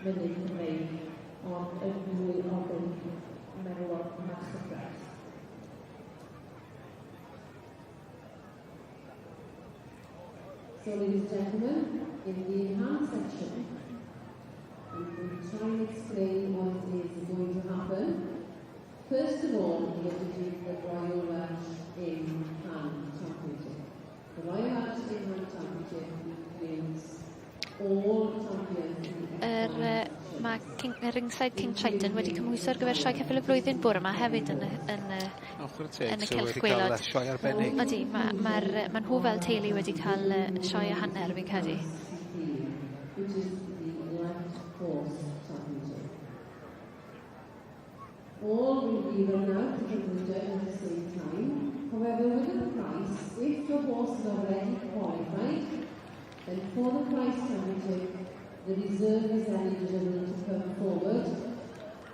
mynydd Cymreig, ond yn fwy o deip merlod marchogaeth. So ladies and gentlemen, in the hand section, we will try and explain what is going to happen. First of all, we're going to do the Royal Welsh in Hand Championship. The Royal Welsh in Hand Championship includes all champions in the Yr yy ma' King yy Ringside King Triton wedi cymhwyso ar gyfer Sioe Ceffyl y Flwyddyn bore 'ma hefyd yn y yn y O chware teg. yn y So cylch wedi ca'l gwaelod. yy sioe arbennig. Odi ma' ma'r yy ma' nhw fel teulu wedi ca'l yy sioe a hanner fi'n credu. Which is the Light Horse Championship. All will be run out to the at the same time. However, with the price, if your horse is already qualified, Then for the prize championship, the reserve is eligible to come forward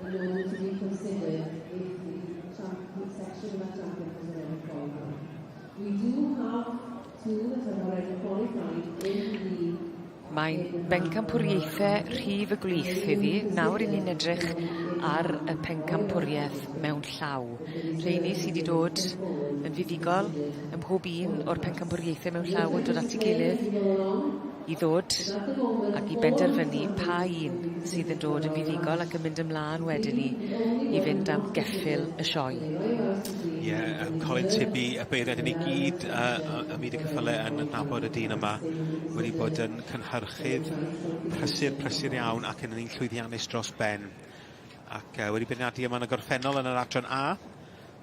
in order to be considered if the champion section of that champion has already qualified. We do have two that have already qualified in the Mae'n bencampwriaethau rhif y gwlith heddi. Nawr 'yn ni'n edrych ar y pencampwriaeth mewn llaw. Rheini sydd wedi dod yn fuddugol ym mhob un o'r pencampwriaethau mewn llaw yn dod at ei gilydd i ddod ac i benderfynu pa un sydd yn dod yn fuddugol ac yn mynd ymlaen wedyn 'ny i fynd am geffyl y sioe. Ie, yeah, Colin Tibby, y beirniad ni gyd ym myd y ceffyle yn adnabod y dyn yma, wedi bod yn cynhyrchydd prysur, prysur iawn ac yn un llwyddiannus dros ben. Ac wedi beirniadu yma yn y gorffennol yn yr adran A,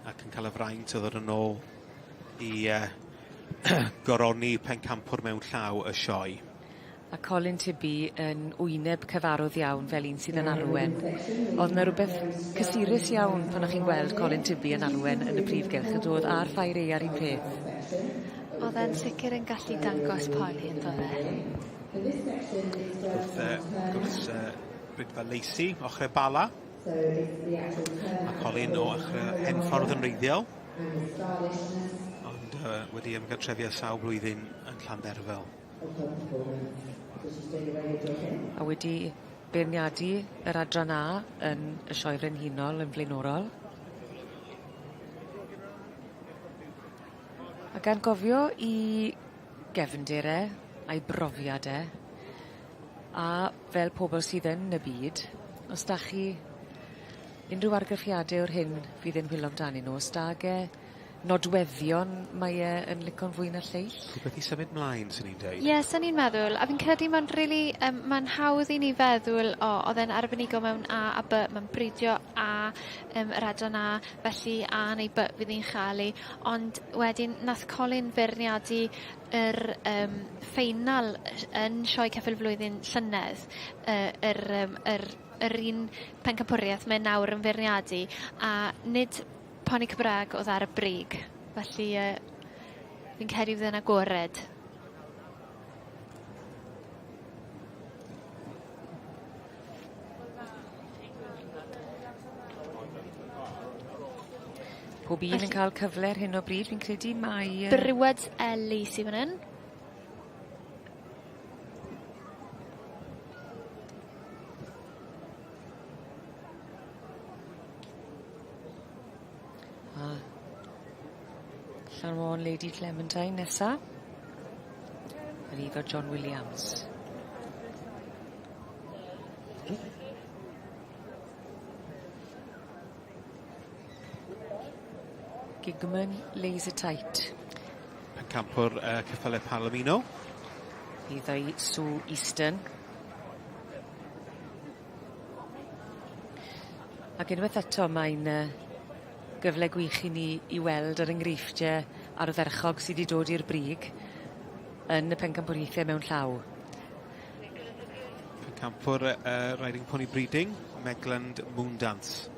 ac yn cael y fraint o ddod yn ôl i goroni pencampwr mewn llaw y sioe. A Colin Tibby yn wyneb cyfarwydd iawn fel un sydd yn arwen. O'dd 'na rwbeth cysurus iawn pan o'ch chi'n gweld Colin Tibby yn arwen yn y prif gylch yn dod a'r ffair aear un peth. O'dd e'n sicr yn gallu dangos poni on'd o'dd e? Wrth gwrs Brydfa Lacey, ochre Bala. A Colin o ochre Henffordd yn wreiddiol. Ond wedi ymgartrefu ers sawl blwyddyn yn Llandderfel. A wedi beirniadu yr adran A yn y Sioe Frenhinol yn flaenorol. A gan gofio 'i gefndir e a'i brofiad e a fel pobol sydd yn y byd os 'dach chi unrhyw argraffiade o'r hyn fydd e'n whilo amdanyn nw os 'dag e nodweddion mae e yn lico'n fwy na'r lleill? Rhywbeth i symud mlaen swn i'n deud. Ie swn i'n meddwl a fi'n credu ma'n rili ma'n hawdd i ni feddwl o o'dd e'n arbenigo mewn A a By ma'n bridio A yr adran A felly A neu By fydd 'i'n cha'l 'i ond wedyn nath Colin feirniadu yr ffeinal yn Sioe Ceffyl Flwyddyn llynedd yr yr yr un pencampwriaeth mae nawr yn feirniadu a nid Poni Cymraeg o'dd ar y brig felly fi'n credu fydd e'n agored. Pob un yn cael cyfle ar hyn o bryd fi'n credu mae yy... Brewards Ellie sy fan 'yn. A Llanwon Lady Clementine nesa. Yr iddo John Williams. Gigman Laser Tight. Pencampwr ceffyle Palomino. Iddo i Sue Easton. Ac unwaith eto mae'n gyfle gwych i ni i weld yr enghreifftie ardderchog sy 'di dod i'r brig yn y pencampwriaethe mewn llaw. Pencampwr Riding Pony Breeding, Megland Moondance.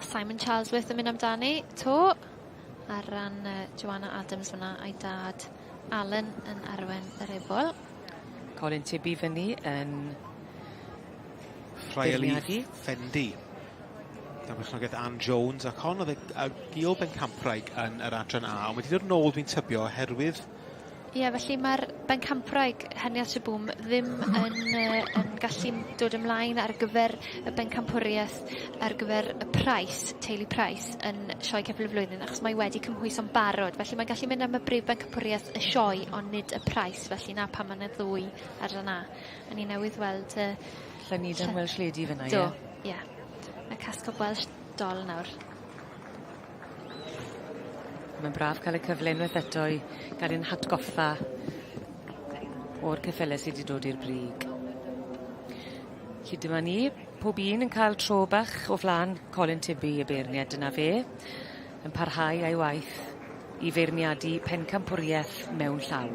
Simon Charlesworth yn mynd amdani 'to ar ran Joanna Adams fyna a'i dad Alan yn arwen yr ebol. Colin Tibby fyny yn Friarly Fendi. Dan berchnogaeth Ann Jones ac hon oedd y y gul bencampwraig yn yr adran A ond wedi dod nôl dwi'n tybio oherwydd Ie felly ma'r bencampwraig Heniat y Bwm ddim yn yn gallu dod ymlaen ar gyfer y bencampwrieth ar gyfer y Price, teulu Price yn Sioe Ceffyl y Flwyddyn achos mae wedi cymhwyso'n barod felly mae'n gallu mynd am y brif bencampwrieth y sioe ond nid y Price felly 'na pam ma' 'na ddwy adran A. A ni newydd weld Llanidan Welsh Lady fyn 'na ie? Do ie. Y Cascob Welsh Doll nawr. Mae'n braf cael y cyfle unwaith eto i gael ein hatgoffa o'r ceffyle sy 'di dod i'r brig. 'Lly dyma ni, pob un yn cael tro bach o flan Colin Tibby y beirniad, dyna fe, yn parhau â'i waith i feirniadu pencampwrieth mewn llaw.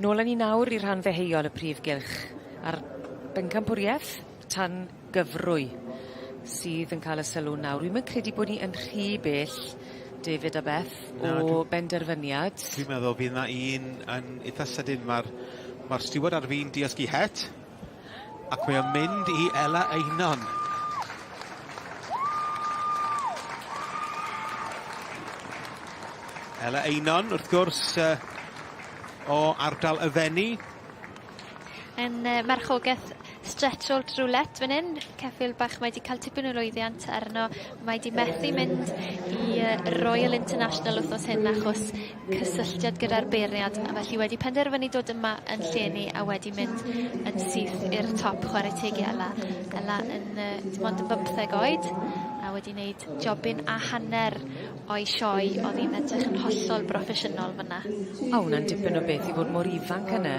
Nôl â ni nawr i rhan ddeheuol y prif gylch a'r bencampwrieth tan gyfrwy sydd yn ca'l y sylw nawr. Dwi'm yn credu bod ni yn rhy bell David a Beth Na, o dwi... benderfyniad. Dwi'n meddwl fydd 'na un yn itha sydyn ma'r ma'r stiward ar fin diosg 'i het ac mae o'n mynd i Ela Einon. Ela Einon wrth gwrs yy o ardal y Fenni. Yn yy marchogeth Stretchold Roulette fan 'yn. Ceffyl bach mae 'di ca'l tipyn o lwyddiant arno. Mae 'di methu mynd i yy Royal International wthnos hyn achos cysylltiad gyda'r beirniad a felly wedi penderfynu dod yma yn lle 'ny a wedi mynd yn syth i'r top chware teg i Ela. Ela yn yy dim ond yn bymtheg oed a wedi neud jobyn a hanner o'i sioe o'dd 'i'n edrych yn hollol broffesiynol fyn 'na. O wnna'n dipyn o beth i fod mor ifanc yna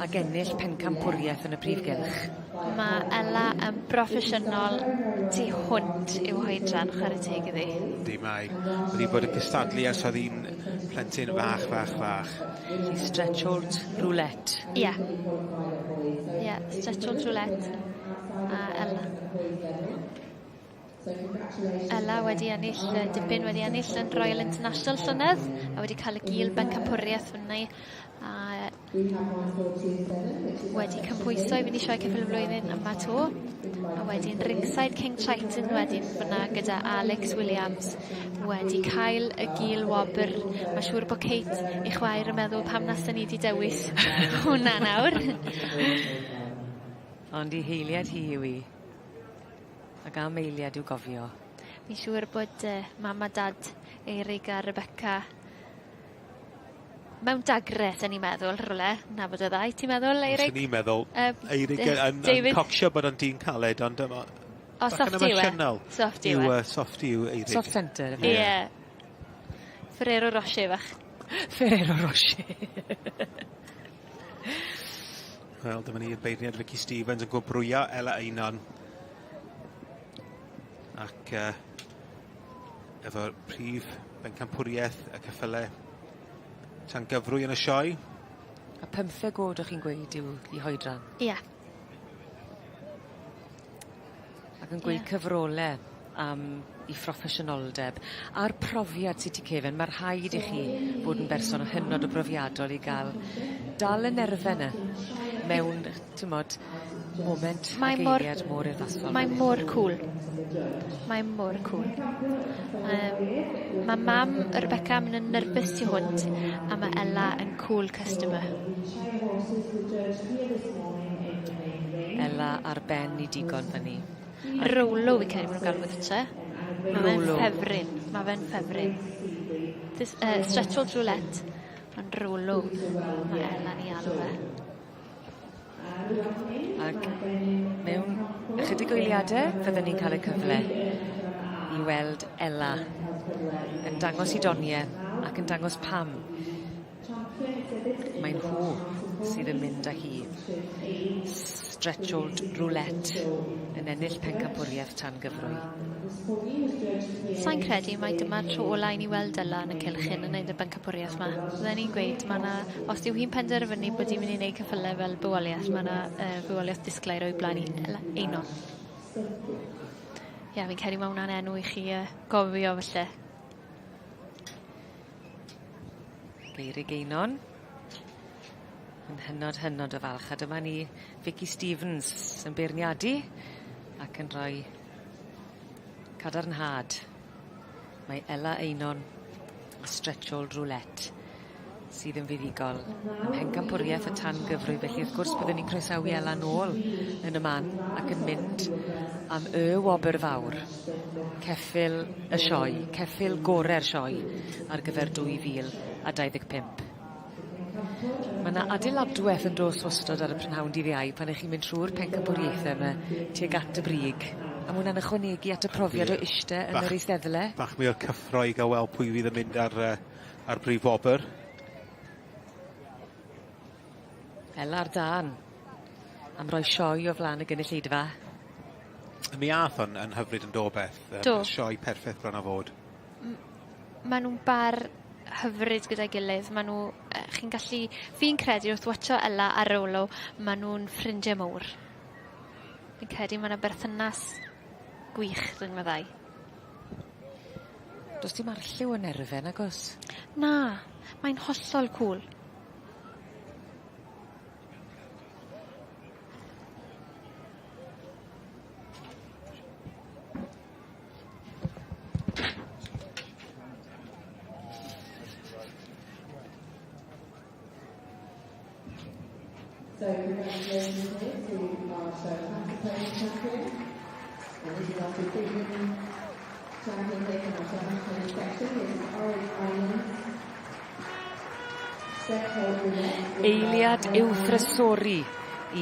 ag ennill pencampwrieth yn y prif gylch. Ma' Ela yn broffesiynol tu hwnt i'w hoedran chware teg iddi. Yndi mae wedi bod yn cystadlu ers o'dd 'i'n plentyn fach fach fach. Felly Stretcholt Roulette. Ie. Ie Stretcholt Roulette a Ela. Ela wedi ennill yy dipyn wedi ennill yn Royal International llynedd a wedi cael y gil bencampwriaeth fyny a wedi cymhwyso i fynd i Sioe Ceffyl y Flwyddyn yma 'to a wedyn Ringside King Triton wedyn fyna gyda Alex Williams wedi cael y gil wobr. Ma' siŵr bo' Kate ei chwaer yn meddwl pam nasen ni 'di dewis hwnna nawr. Ond 'i heiliad hi yw 'i. Ac am eiliad i'w gofio. Fi'n siŵr bod yy mam a dad Eirig a Rebecca mewn dagre sen i'n meddwl rywle nabod y ddau ti'n meddwl Eirig? Swn i'n meddwl Eirig yn yn David? cocsio bod o'n dyn caled ond yym o O softy yw e. Softy yw e. Softy yw Eirig. Soft centre yfe? Ie. Ferrero Rocher fach. Ferrero Rocher. Wel dyma ni y beirniad Vicky Stevens yn gwobrwyo Ela Einon. Ac yy efo'r prif bencampwrieth y ceffyle tan gyfrwy yn y sioe. A pymtheg o'd o'ch chi'n gweud yw 'i hoedran? Ie. Ac yn gweud Ie. cyfrole am 'i phroffesiynoldeb a'r profiad sy tu cefen ma' rhaid i chi bod yn berson hynod o brofiadol i ga'l dal y nerfe 'ny mewn t'mod moment Mae ag mor eiliad mor urddasol. Mae mor cŵl. Mae mor cŵl. Yym ma' mam Rebecca yn myn' yn nyrfys tu hwnt a ma' Ela yn cŵl customer. Ela ar ben 'i digon fyn 'ny. Rolo fi'n credu ma' nw'n galw fe twtsh. Ma' fe'n Rolo. ffefryn. Ma' fe'n ffefryn. This yy Stretcholt Roulette ond Rolo ma' Ela'n 'i alw fe. Ag mewn ychydig o eiliade fydden ni'n ca'l y cyfle i weld Ela yn dangos 'i donie ac yn dangos pam Mae nhw sydd yn mynd â hi. Stretchold Roulette yn ennill pencampwriaeth tan gyfrwy. Sai'n credu mai dyma'r tro ola i ni weld Ela yn y cylch hyn yn neud y bencampwriaeth 'ma. Fydden i'n gweud ma' 'na os dyw hi'n penderfynu bod 'i myn' i neud ceffyle fel bywolieth ma' 'na yy fywolieth disglair o'i blaen 'i Ela Einon. Ie fi'n credu ma' wnna'n enw i chi yy gofio falle. Geirig Einon. Yn hynod hynod o falch a dyma ni Vicky Stevens yn beirniadu ac yn rhoi cadarnhad. Mae Ela Einon a Stretchold Roulette sydd yn fuddugol ym mhencampwriaeth y tan gyfrwy felly wrth gwrs byddwn ni'n croesawu Ela nôl yn y man ac yn mynd am y wobr fawr. Ceffyl y sioe, ceffyl gore'r sioe ar gyfer 2025. Ma' 'na adeiladweth yn dos wastod ar y prynhawn dydd Iau pan 'ych chi'n mynd trw'r pencampwriaethe 'my tuag at y brig. A ma' wnna'n ychwanegu at y profiad o ishte yn yr eisteddle. Bach mwy o'r cyffro i ga'l weld pwy fydd yn mynd ar yy ar brif wobr. Ela'r dân am roi sioe o flan y gynulleidfa. Mi ath o'n yn hyfryd yn do Beth? Do. Sioe perffeth bron a fod. Ma' nw'n bar hyfryd gyda'i gilydd. Ma' nhw yy chi'n gallu... Fi'n credu wrth watsio Ella a Rolo ma' nhw'n ffrindie mowr. Fi'n credu ma' 'na berthynas gwych rhwng y ddau. Do's dim arlliw o nerfe nagos? Na, mae'n hollol cŵl. So congratulations here to our show Pony champion. And this is our division champion here from our show Pony section. This is Orange Islands. Eiliad i'w thrysori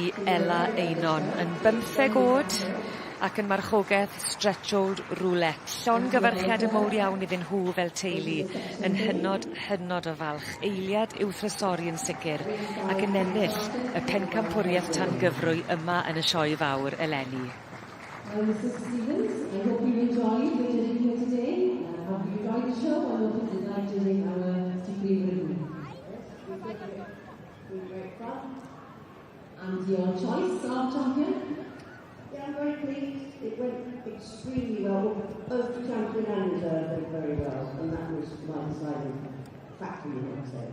i Ela Einon yn bymtheg o'd ac yn marchogeth Stretchold Roulette. Llongyfarchiade mowr iawn iddyn nhw fel teulu yn hynod hynod o falch. Eiliad i'w thrysori yn sicir ac yn ennill y pencampwriaeth tan gyfrwy yma yn y sioe fawr eleni. Well, Mrs. Stevens, I hope you enjoyed your journey here today. I hope you enjoyed the show and hope you like judging our Supreme Ridden. Great fun. And your choice of champion? Yeah, I'm very pleased. It went extremely well. Both the champion and reserve went very well, and that was my deciding factor, you might say.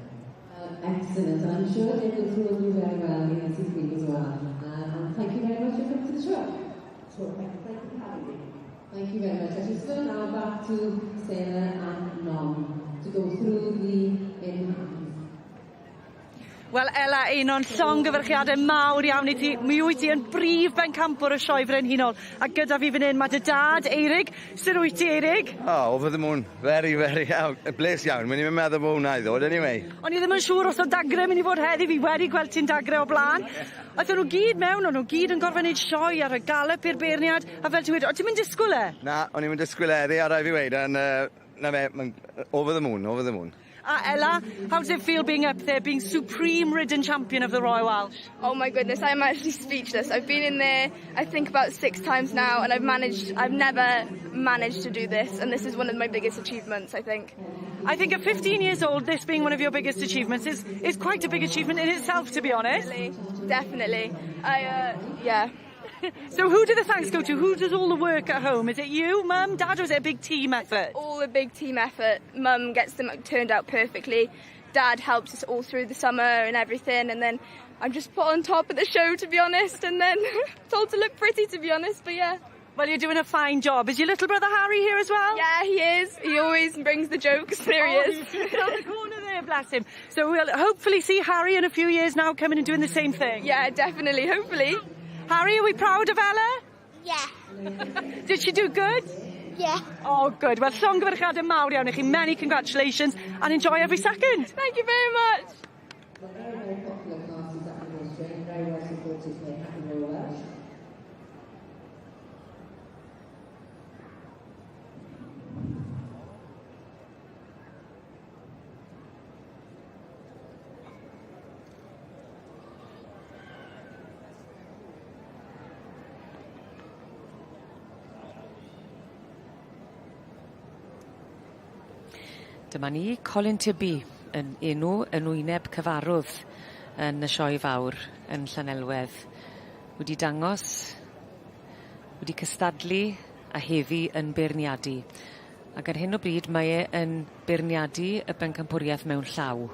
Excellent. I'm sure they will throw you very well in the Supreme as well. And thank you very much for coming to the show. So thank you, thank you for having me. Thank you very much. I just go now back to Sarah and Non to go through the in-hands. Wel Ela Einon llongyfarchiade mawr iawn i ti. Mi wyt ti yn brif bencampwr y sioe frenhinol a gyda fi fan 'yn ma' dy dad Eirig. Sut wyt ti Eirig? Oh, over the moon. Very, very, oh, bles iawn. O'n i'm yn meddwl bod hwnna i ddod, anyway. O'n i ddim yn siŵr os o'dd dagre mynd i fod heddi, fi wedi gweld ti'n dagre o bla'n. Aethon nhw gyd mewn, o'n nhw gyd yn gorfod neud sioe ar y galop i'r beirniad, a fel ti'n weud, o' ti'n mynd disgwyl e? Na, o'n i'm yn disgwyl heddi, a rai fi weud, yn, na fe, ma'n over the moon, over the moon. A Ella, how does it feel being up there, being supreme ridden champion of the Royal Welsh? Oh my goodness, I am actually speechless. I've been in there, I think about 6 times now, and I've never managed to do this, and this is one of my biggest achievements, I think. I think at 15 years old, this being one of your biggest achievements is quite a big achievement in itself, to be honest. Definitely, definitely. Yeah. So who do the thanks go to? Who does all the work at home? Is it you, Mum, Dad, or is it a big team effort? It's all a big team effort. Mum gets them turned out perfectly. Dad helps us all through the summer and everything, and then I'm just put on top of the show, to be honest, and then told to look pretty, to be honest, but yeah. Well, you're doing a fine job. Is your little brother Harry here as well? Yeah, he is. He always brings the jokes. There he Oh, is. he's just on the corner there, bless him. So we'll hopefully see Harry in a few years now coming and doing the same thing. Yeah, definitely, hopefully. Harry, are we proud of Ella? Yeah. Did she do good? Yeah. Oh, good. Well, llongyfarchiadau mawr iawn i chi. Many congratulations and enjoy every second. Thank you very much. Very, very popular classes at the horse show, very well supported here at the Royal Welsh. Dyma ni Colin Tibby yn enw yn wyneb cyfarwdd yn y sioe fawr yn Llanelwedd. Wedi dangos, wedi cystadlu a heddi yn beirniadu. Ac ar hyn o bryd mae e yn beirniadu y bencampwriaeth mewn llaw.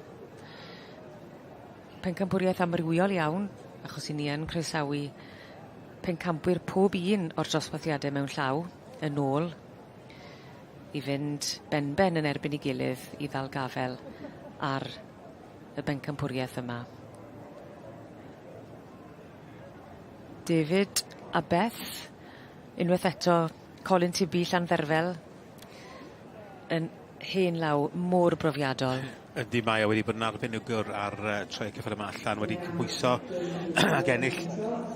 Pencampwriaeth amrywiol iawn, achos 'yn ni yn croesawu pencampwyr pob un o'r dosbarthiade mewn llaw yn ôl i fynd benben yn erbyn 'i gilydd i ddal gafel ar y bencampwriaeth yma. David a Beth, unwaith eto Colin Tibby Llandderfel yn hen law mor brofiadol. Yndi mae o wedi bod yn arbenigwr ar troi ceffyl yma allan, wedi cymhwyso ac ennill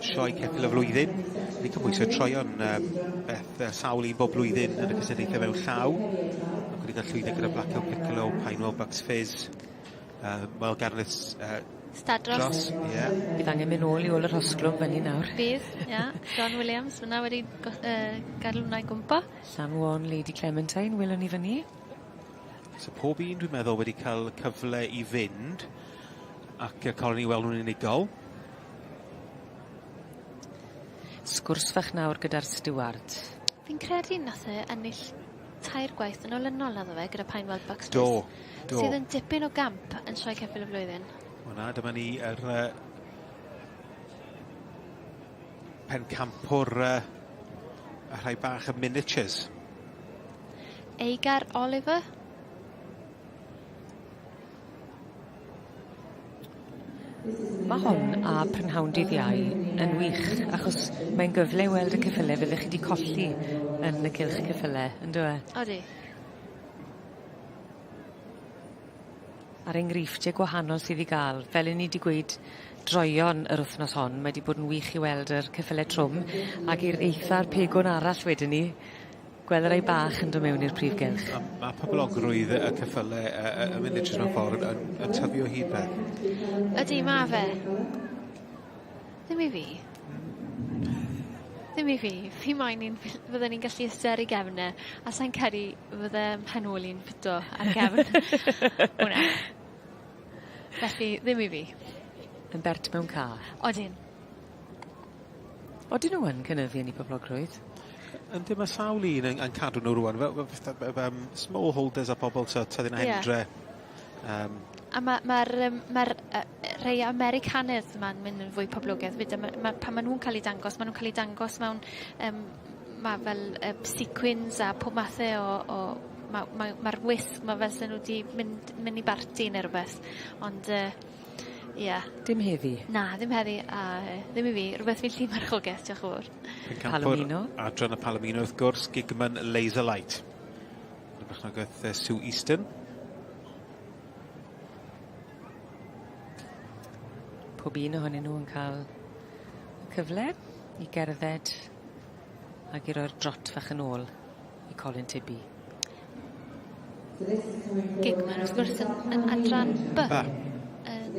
sioe ceffyl y flwyddyn. Wedi cymhwyso troion Beth sawl un bob blwyddyn yn y cystadlaethau mewn llaw. Ac wedi cael llwyddo gyda Black Hill Piccolo, Pinewell Bucks Fizz, Wel Garnett Stadros. Dros, ie. Bydd angen mynd nôl i ôl y rhosglwm fyny nawr. Bydd, ie. John Williams fyna wedi gadael hwnna i gwmpo. Llanwon Lady Clementine, welwn ni fyny. So pob un dwi'n meddwl wedi cael cyfle i fynd ac Colin i weld nhw'n unigol. Sgwrs fach nawr gyda'r stiward. Fi'n credu nath e ennill tair gwaith yn olynol naddo fe gyda Pinewell Bucks. Do, do. Sydd yn dipyn o gamp yn sioe ceffyl y flwyddyn. Wel na, dyma ni yr pencampwr y rhai bach y miniatures. Eigar Oliver. Ma' hon a prynhawn dydd Iau yn wych achos mae'n gyfle i weld y ceffyle fyddech chi 'di colli yn y cylch ceffyle on'd yw e? Odi. A'r enghreifftie gwahanol sydd i ga'l fel 'yn ni 'di gweud droeon yr wthnos hon mae 'di bod yn wych i weld yr ceffyle trwm ag i'r eitha'r pegwn arall wedyn 'ny Gweld y rai bach yn dod mewn i'r prif gylch. A ma' poblogrwydd y ceffyle y miniatures mewn ffordd yn yn tyfu o hyd Beth. Ydi ma' fe. Ddim i fi. Ddim i fi. Fi moyn un fydden i'n gallu iste ar 'i gefn e a sai'n credu fydde mhen ôl i'n ffito ar gefn hwnna. Felly ddim i fi. Yn bert mewn car. Odyn. Odyn nw yn cynyddu yn 'u poblogrwydd? Yndi ma' sawl un yn yn cadw nw rŵan fel fel small holders a pobol t'o' tyddyn y Ie. Hendre. Yym. A ma' ma'r yym ma'r rhei Americanedd 'ma'n mynd yn fwy poblogedd 'fyd a ma' ma' pan ma' nw'n ca'l 'u dangos ma' nw'n ca'l 'u dangos mewn yym ma' fel sequins a pob mathe o o ma' ma' ma'r wisg 'ma fel se nw 'di mynd mynd i barti ne' rwbeth ond ie. Dim heddi? Na ddim heddi a ddim i fi rwbeth fi 'llu marchogeth diolch yn fowr. Palomino. Adran y Palomino wrth gwrs Gigman Laserlight. Yn y farchnogaeth Sue Easton. Pob un ohonyn nhw yn ca'l y cyfle i gerdded ag i roi'r drot fach yn ôl i Colin Tibby. Gigman wrth gwrs yn yn adran By. By. Yn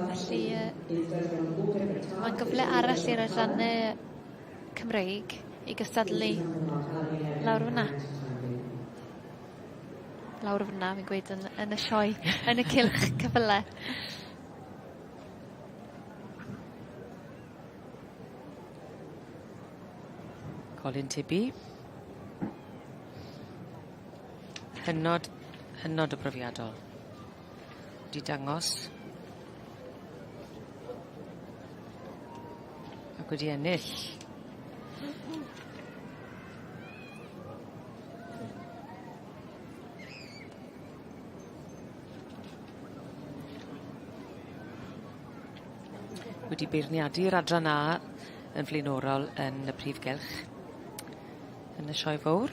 felly mae'n gyfle arall i'r adranne Cymreig i gystadlu lawr fyna. Lawr fyna fi'n gweud yn yn y sioe yn y cylch ceffyle. Colin Tibby. Hynod, hynod o brofiadol. 'Di dangos. Ac wedi ennill. Wedi beirniadu'r adran A yn flaenorol yn y prif gylch. Yn y sioe fowr.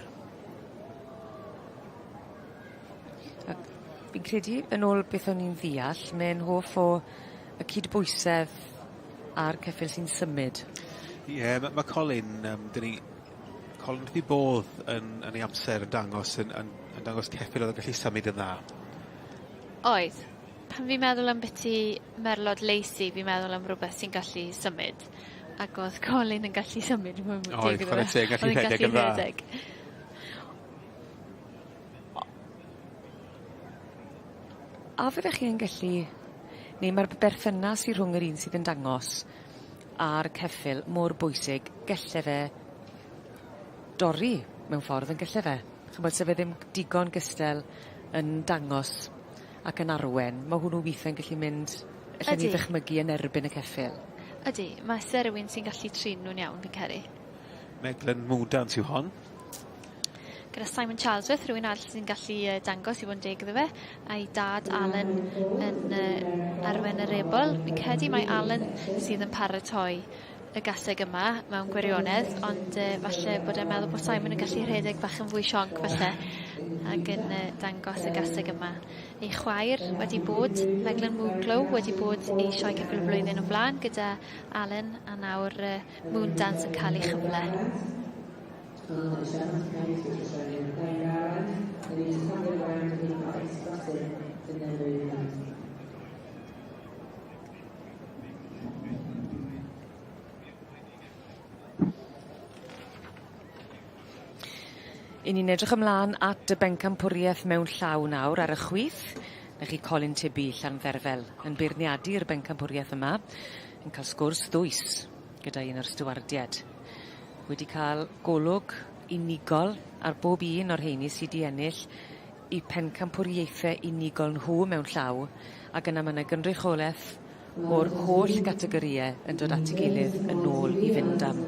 Ac fi'n credu yn ôl beth o'n i'n ddeall mae'n hoff o y cydbwysedd a'r ceffyl sy'n symud. Ie ma' ma' Colin yym 'dyn ni Colin wrth 'i bodd yn yn ei amser yn dangos yn yn yn dangos ceffyl o'dd yn gallu symud yn dda. Oedd. Pan fi'n meddwl ambiti merlod Lacey fi'n meddwl am rwbeth sy'n gallu symud ac o'dd Colin yn gallu symud Oedd chware teg gallu rhedeg yn dda. Rhedeg. A fyddech chi yn gallu neu ma'r berthynas sy rhwng yr un sydd yn dangos a'r ceffyl mor bwysig gelle fe dorri mewn ffordd yn gelle fe? Ch'mod se fe ddim digon gystel yn dangos ac yn arwen ma' hwnnw withe'n gallu mynd allen ni ddychmygu yn erbyn y ceffyl. Ydi ma' isie rywun sy'n gallu trin nw'n iawn fi'n credu. Meglan Mwdans yw hon. Gyda Simon Charlesworth rhywun arall sy'n gallu dangos i fod yn deg iddo fe a'i dad Alan yn arwen yr ebol. Fi'n credu mai Alan sydd yn paratoi y gaseg yma mewn gwirionedd ond falle bod e'n meddwl bod Simon yn gallu rhedeg bach yn fwy sionc falle ag yn dangos y gaseg yma. Ei chwaer wedi bod, Meglan Moonglow, wedi bod i Sioe Ceffyl y Flwyddyn o flan gyda Alan a nawr Moondance yn cael ei chyfle. 'Yn ni'n edrych ymlan at y bencampwrieth mewn llaw nawr ar y chwith. 'Na chi Colin Tibby Llandderfel yn beirniadu'r bencampwrieth yma yn ca'l sgwrs ddwys gyda un o'r stiwardied. Wedi ca'l golwg unigol ar bob un o'r rheini sy 'di ennill 'u pencampwriaethe unigol nhw mewn llaw ac yna ma' 'na gynrychioleth o'r holl gategorie yn dod at 'i gilydd yn ôl i fynd am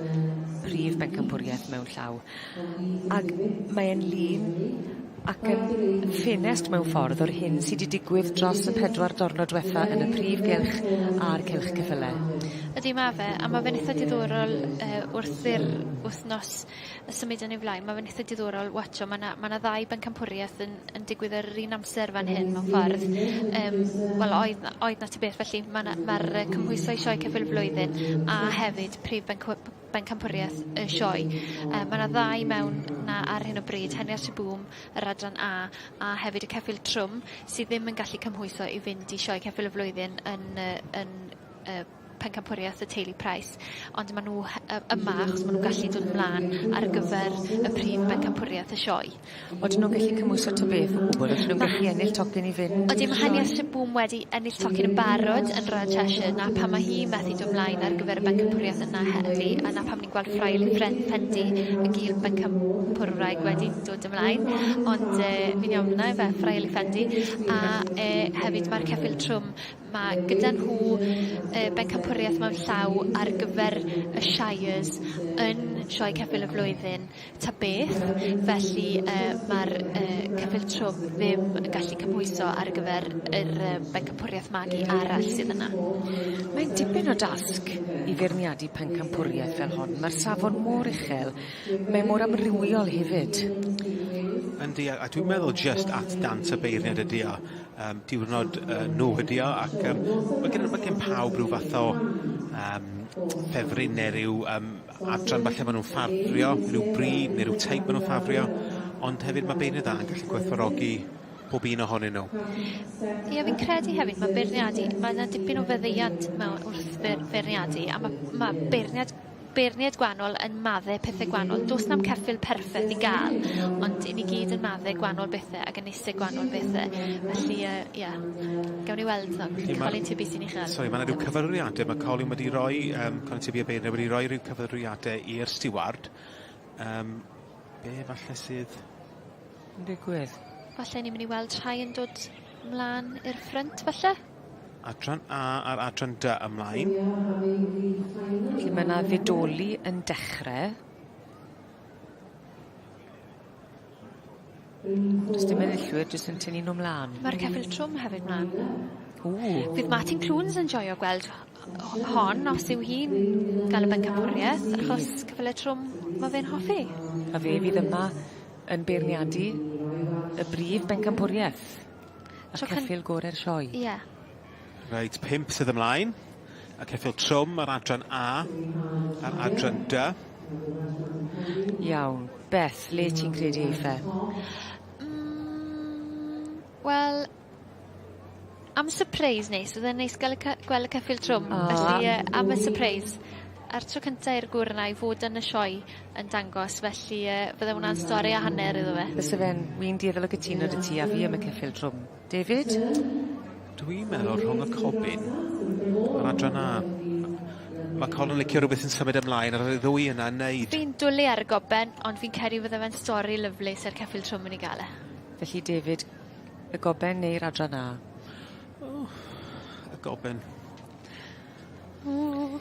prif bencampwrieth mewn llaw. Ag mae e'n lun ac yn ffenest mewn ffordd o'r hyn sy 'di digwydd dros y pedwar diwrnod dwetha yn y prif gylch a'r cylch ceffyle. Ydi ma' fe a ma' fe'n itha diddorol yy wrth i'r wthnos y symud yn ei flaen ma' fe'n itha diddorol watsio ma' 'na ma' 'na ddau bencampwrieth yn yn digwydd ar yr un amser fan hyn mewn ffordd yym wel oedd 'na oedd 'na ta beth felly ma' 'na ma'r yy cymhwyso i Sioe Ceffyl y Flwyddyn a hefyd prif bencw- bencampwrieth y sioe. Yy ma' 'na ddau mewn 'na ar hyn o bryd Heniarth y Bŵm yr adran A a hefyd y ceffyl trwm sydd ddim yn gallu cymhwyso i fynd i Sioe Ceffyl y Flwyddyn yn yy yn y pencampwriaeth y teulu Price ond ma' nhw yma achos ma' nhw'n gallu dod mlaen ar gyfer y prif bencampwriaeth y sioe. Odyn nw'n gallu cymhwyso ta beth o gwbwl odyn nw'n gallu ennill tocyn i fynd? Odi ma' Hanias Shaboom wedi ennill tocyn yn barod yn Royal Cheshire 'na pam ma' hi methu dod mlaen ar gyfer y bencampwriaeth yna heddi a 'na pam ni'n gweld Frail Ffendi y gil bencampwrwraig wedi dod ymlaen ond yy fi'n iawn fyn 'na yfe Frail Ffendi a yy hefyd ma'r ceffyl trwm Mae gyda nhw yy bencampwriaeth mewn llaw ar gyfer y Shires yn Sioe Ceffyl y Flwyddyn ta beth, felly yy ma'r yy ceffyl trwm ddim yn gallu cymhwyso ar gyfer yr yy bencampwriaeth magu arall sydd yna. Mae'n dipyn o dasg i feirniadu pencampwriaeth fel hon. Ma'r safon mor uchel, mae mor amrywiol hefyd. Yndi a a dwi'n meddwl jyst at dant y beirniad ydi o. Yym diwrnod yy nhw ydi o ac yym ma' gen ma' gen pawb ryw fath o yym ffefryn ne' ryw yym adran falle ma' nw'n ffafrio, ryw brîd ne' ryw teip ma' nw'n ffafrio, ond hefyd ma' beirniad dda yn gallu gwerthfawrogi pob un ohonyn nhw. Ie fi'n credu hefyd ma' beirniadu ma' 'na dipyn o faddeuant mewn wrth feir- feirniadu a ma' ma' beirniad beirniaid gwanol yn madde pethe gwanol. Do's na'm ceffyl perffeth i ga'l ond 'yn ni gyd yn madde gwanol bethe ag yn iste gwanol bethe felly yy ie gawn ni weld nawr. Felly ma'... Colin Tibby sy'n uchel. Sori ma' 'na ryw cyfarwyddiade ma' Colin wedi roi yym Colin Tibby y beirniad wedi roi ryw cyfarwyddiade i'r stiward yym be' falle sydd yn digwydd? Falle ni myn' i weld rhai yn dod mlan i'r ffrynt falle? Adran A a'r adran D ymlaen. Felly ma' 'na ddidoli yn dechre. Do's dim enillwyr jyst yn tynnu nw mlan. Ma'r ceffyl trwm hefyd mlan. Ww. Fydd Martin Clunes yn joio gweld hon os yw hi'n ga'l y bencampwrieth achos ceffyle trwm ma' fe'n hoffi. A fe fydd yma yn beirniadu y brif bencampwrieth. A Tro cyn- ceffyl gore'r sioe. Ie. Reit, pump sydd ymlaen. Y ceffyl trwm ar adran A a'r adran D. Iawn. Beth, le ti'n credu eiff e? Mm, wel, am sypreis neis, fydde'n neis ga'l y ce- gweld y ceffyl trwm. O. Felly yy am y sypreis. A'r tro cynta i'r gŵr yna i fod yn y sioe yn dangos felly yy fydde hwnna'n stori a hanner iddo fe. Fyse fe'n wi'n dueddol o gytuno 'da ti a fi am y ceffyl trwm. David? Dwi'n meddwl rhwng y cobyn a'r adran A. Ma' Colin yn licio rwbeth sy'n symud ymlaen ar y ddwy yna yn neud. Fi'n dwli ar y goben ond fi'n credu fydde fe'n stori lyfli se'r ceffyl trwm yn 'i ga'l e. Felly David, y goben neu'r adran A? O, y goben. O!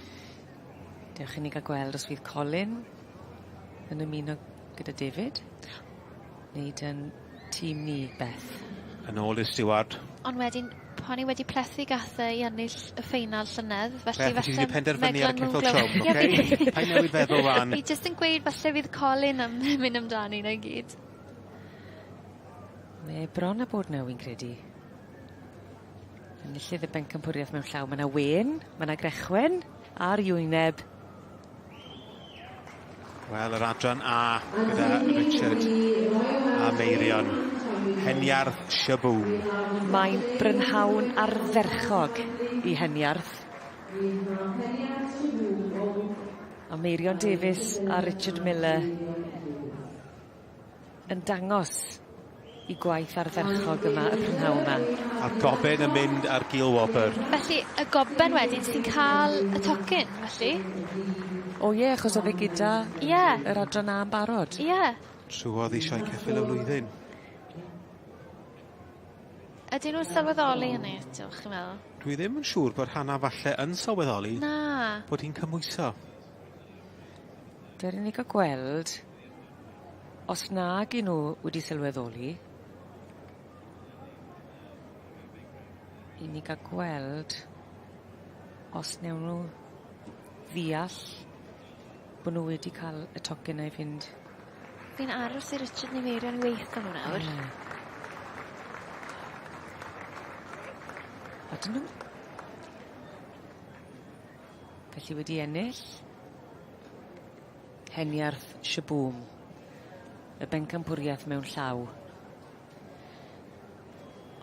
Dewch i ni ga'l gweld os fydd Colin yn ymuno gyda David neu 'dyn tîm ni, Beth. Yn ôl i'r stiward. Ond wedyn pan i wedi plethu gath e i ennill y ffeinal llynedd felly Beth, ti 'di falle penderfynu ar y Meglan ceffyl trwm oce? Paid newid feddwl ŵan. Fi jyst yn gweud falle fydd Colin am mynd amdani 'na gyd. Mae bron â bod 'na wi'n credu. Enillydd y bencampwriaeth mewn llaw. Ma' 'na wên, ma' 'na grechwen ar 'i wyneb. Wel yr adran A gyda Richard a Meirion. Heniarth Shaboom. Mae'n brynhawn ardderchog i Heniarth. A Meirion Davies a Richard Miller. yn dangos 'u gwaith ardderchog yma y prynhawn 'ma. A'r goben yn mynd ar gil wobr. Felly y goben wedyn sy'n ca'l y tocyn felly. O ie achos o'dd e gyda... Ie. ...yr adran A yn barod. Ie. Trwodd i sioe ceffyl y flwyddyn. Ydyn nw'n sylweddoli hynny eto chi'n meddwl? Dwi ddim yn siŵr bod Hannah falle yn sylweddoli... Na. ...bod hi'n cymhwyso. Dere ni ga'l gweld os nag 'yn nw wedi sylweddoli. I ni ga'l gweld os newn nw ddeall bo' nw wedi ca'l y tocyn 'na i fynd. Fi'n aros i Richard ne' Meirion weutho nw nawr. Ie. Odyn nw? Felly wedi ennill. Heniarth Shaboom. Y bencampwriaeth mewn llaw.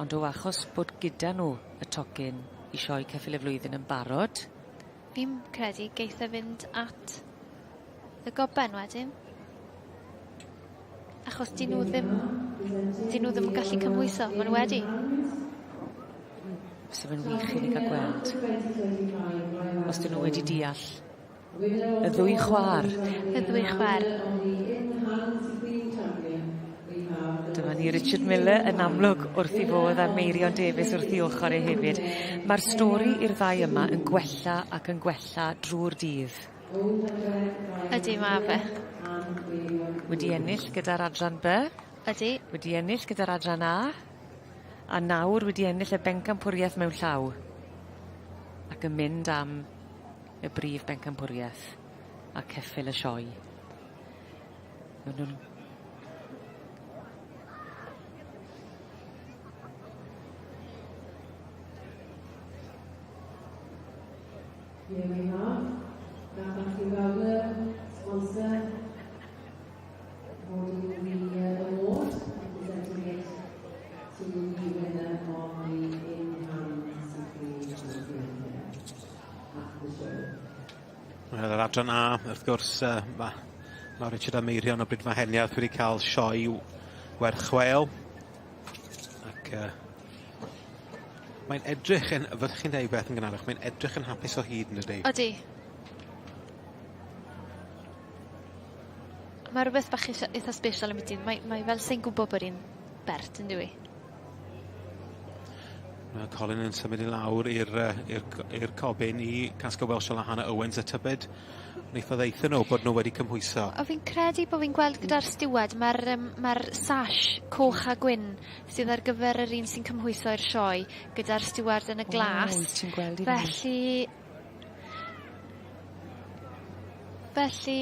Ond o achos bod gyda nhw y tocyn i sioe ceffyl y flwyddyn yn barod. Fi'n credu geith e fynd at y goben wedyn. Achos 'dyn nw ddim 'dyn nw ddim yn gallu cymhwyso ma' nw wedi. Fysa fe'n wych i ni ga'l gweld. Os 'dyn nw wedi deall. Y ddwy chwar. Y ddwy chwaer. Dyma ni Richard Miller yn amlwg wrth 'i fodd a Meirion Davies wrth 'i ochor e hefyd. Ma'r stori i'r ddau yma yn gwella ac yn gwella drw'r dydd. Ydi ma' fe. Wedi ennill gyda'r adran By. Ydi. Wedi ennill gyda'r adran A. A nawr wedi ennill y bencampwrieth mewn llaw. Ac yn mynd am y brif bencampwrieth a ceffyl y sioe. Ma' nw'n Here we have Matthew Fowler, sponsor, awarding the award and presenting it to the winner of the in-hand Supreme Champion here at the show. Wel yr adran A wrth gwrs yy ma' ma' Richard a Meirion o Brydfa Heniarth wedi ca'l sioe werth chweil. Ac yy mae'n edrych yn fel chi'n deud Beth yn gynharach mae'n edrych yn hapus o hyd yndydi? Odi. Ma' rwbeth bach itha itha sbesial ambyti mae mae fel sai'n gwbo bod 'i'n bert yndyw 'i? Ma' Colin yn symud i lawr i'r yy i'r co- i'r cobyn i Casco Welsh a Hannah Owens a tybed wneith o ddeutho nw bod nw wedi cymhwyso. O fi'n credu bo' fi'n gweld gyda'r stiward ma'r yym ma'r sash coch a gwyn sydd ar gyfer yr un sy'n cymhwyso i'r sioe gyda'r stiward yn y glas. O wyt ti'n gweld i fyny. Felly felly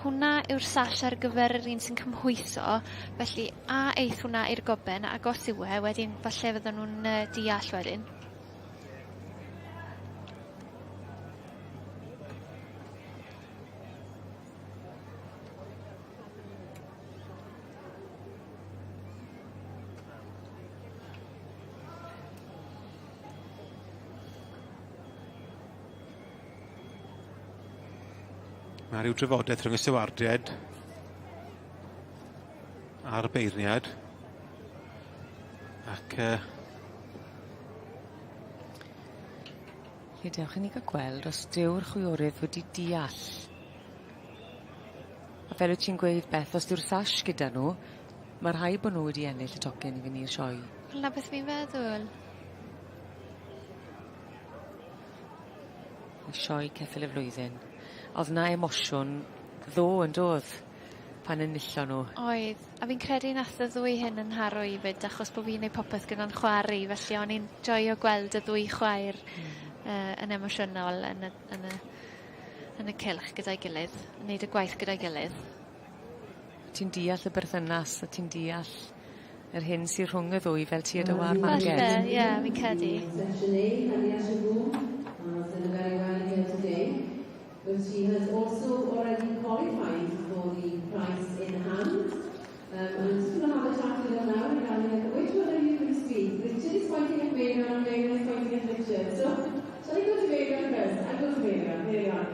hwnna yw'r sash ar gyfer yr un sy'n cymhwyso felly a eith hwnna i'r goben ag os yw e wedyn falle fydden nw'n yy deall wedyn. Mae rhyw drafodaeth rhwng y stiwardiaid a'r beirniad. Ac yy Felly dewch i ni ga'l gweld os dyw'r chwiorydd wedi deall. A fel wyt ti'n gweud Beth os dyw'r sash gyda nhw ma' rhai' bo' nhw wedi ennill y tocyn i fyn' i'r sioe. Wel 'na beth fi'n feddwl. Y sioe ceffyl y flwyddyn. O'dd 'na emosiwn ddo yn do'dd? Pan enillon nhw. Oedd a fi'n credu nath y ddwy hyn 'yn nharo i 'fyd achos bo' fi'n neud popeth gyda'n chwar i felly o'n i'n joio gweld y ddwy chwaer yy yn emosiynol yn y yn y yn y cylch gyda'i gilydd yn neud y gwaith gyda'i gilydd. Ti'n deall y berthynas a ti'n deall yr hyn sy rhwng y ddwy fel ti a dy wâr Marged. Falle ie fi'n credu. Section A, Hania Shaboom, has done very well here today, but she has also already qualified for the prize in hand. Um, I'm just going to have a chat with her now regarding which one are you going to speak? Richard is pointing at Meirion and Meirion is pointing at Richard. So, shall I go to Meirion first? I'll go to Meirion. There we are.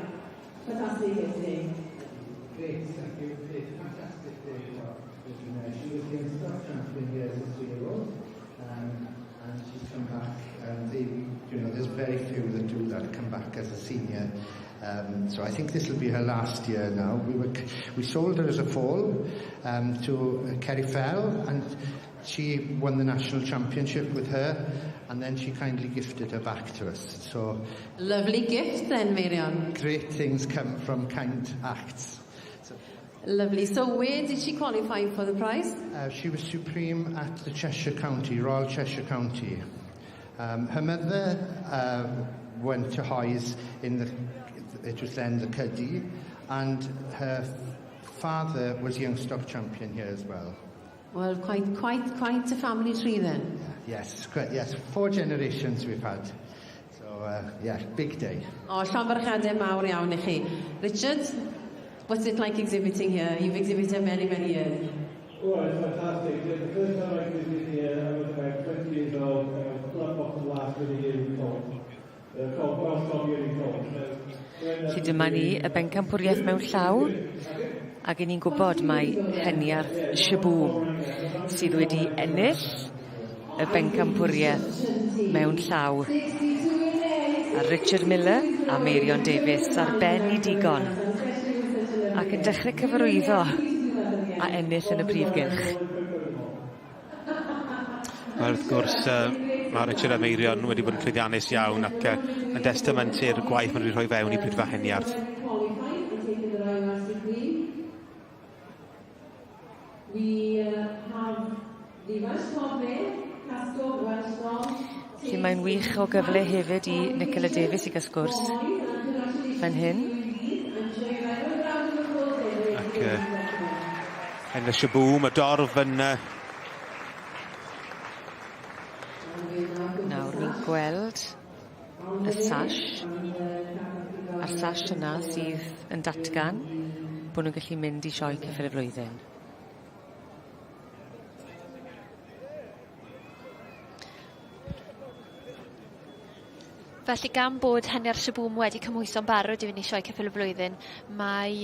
Fantastic here today. Great, thank you. Great, fantastic day for She was the stock champion here as a 3-year-old, and she's come back. And they, you know, there's very few that do that, come back as a senior. So I think this will be her last year now. We sold her as a foal to Kerry Fell, and she won the national championship with her, and then she kindly gifted her back to us. So lovely gift then, Meirion. Great things come from kind acts. So. Lovely. So where did she qualify for the prize? She was supreme at the Cheshire County, Royal Cheshire County. Her mother went to Hoys in the, it was then the Cuddy, and her father was young stock champion here as well. Well, quite a family tree then. Yes, quite, yes, 4 generations we've had. So, yeah, big day. Oh, llongyfarchiadau mawr iawn i chi. Richard, what's it like exhibiting here? You've exhibited many, many years. Well, it's fantastic. The first time I exhibited here, I was about 20 years old, and I was plumb off the last with a yearling colt. Called Welsh Dog yearling colt. Felly dyma ni y bencampwriaeth mewn llaw, ac 'yn ni'n gwybod mai Heniarth Shaboom sydd wedi ennill y bencampwriaeth mewn llaw. A Richard Miller a Meirion Davies ar ben i digon ac yn dechrau cyfarwyddo a ennill yn y prif gylch. Wel, wrth gwrs, mae Richard a Meirion wedi bod yn llwyddiannus iawn ac yn testament i'r gwaith maen nhw wedi rhoi fewn i Bridfa Heniarth. Felly mae'n wych o gyfle hefyd i Nicola Davies i gael sgwrs fan hyn. Ac Henry Shaboom, y dorf yn... Nawr ni'n gweld y sash, a'r sash yna sydd yn datgan bod nhw'n gallu mynd i sioe ceffyl y flwyddyn. Felly gan bod Heniarth Shaboom wedi cymhwyso'n barod i fynd i sioe ceffyl y flwyddyn, mae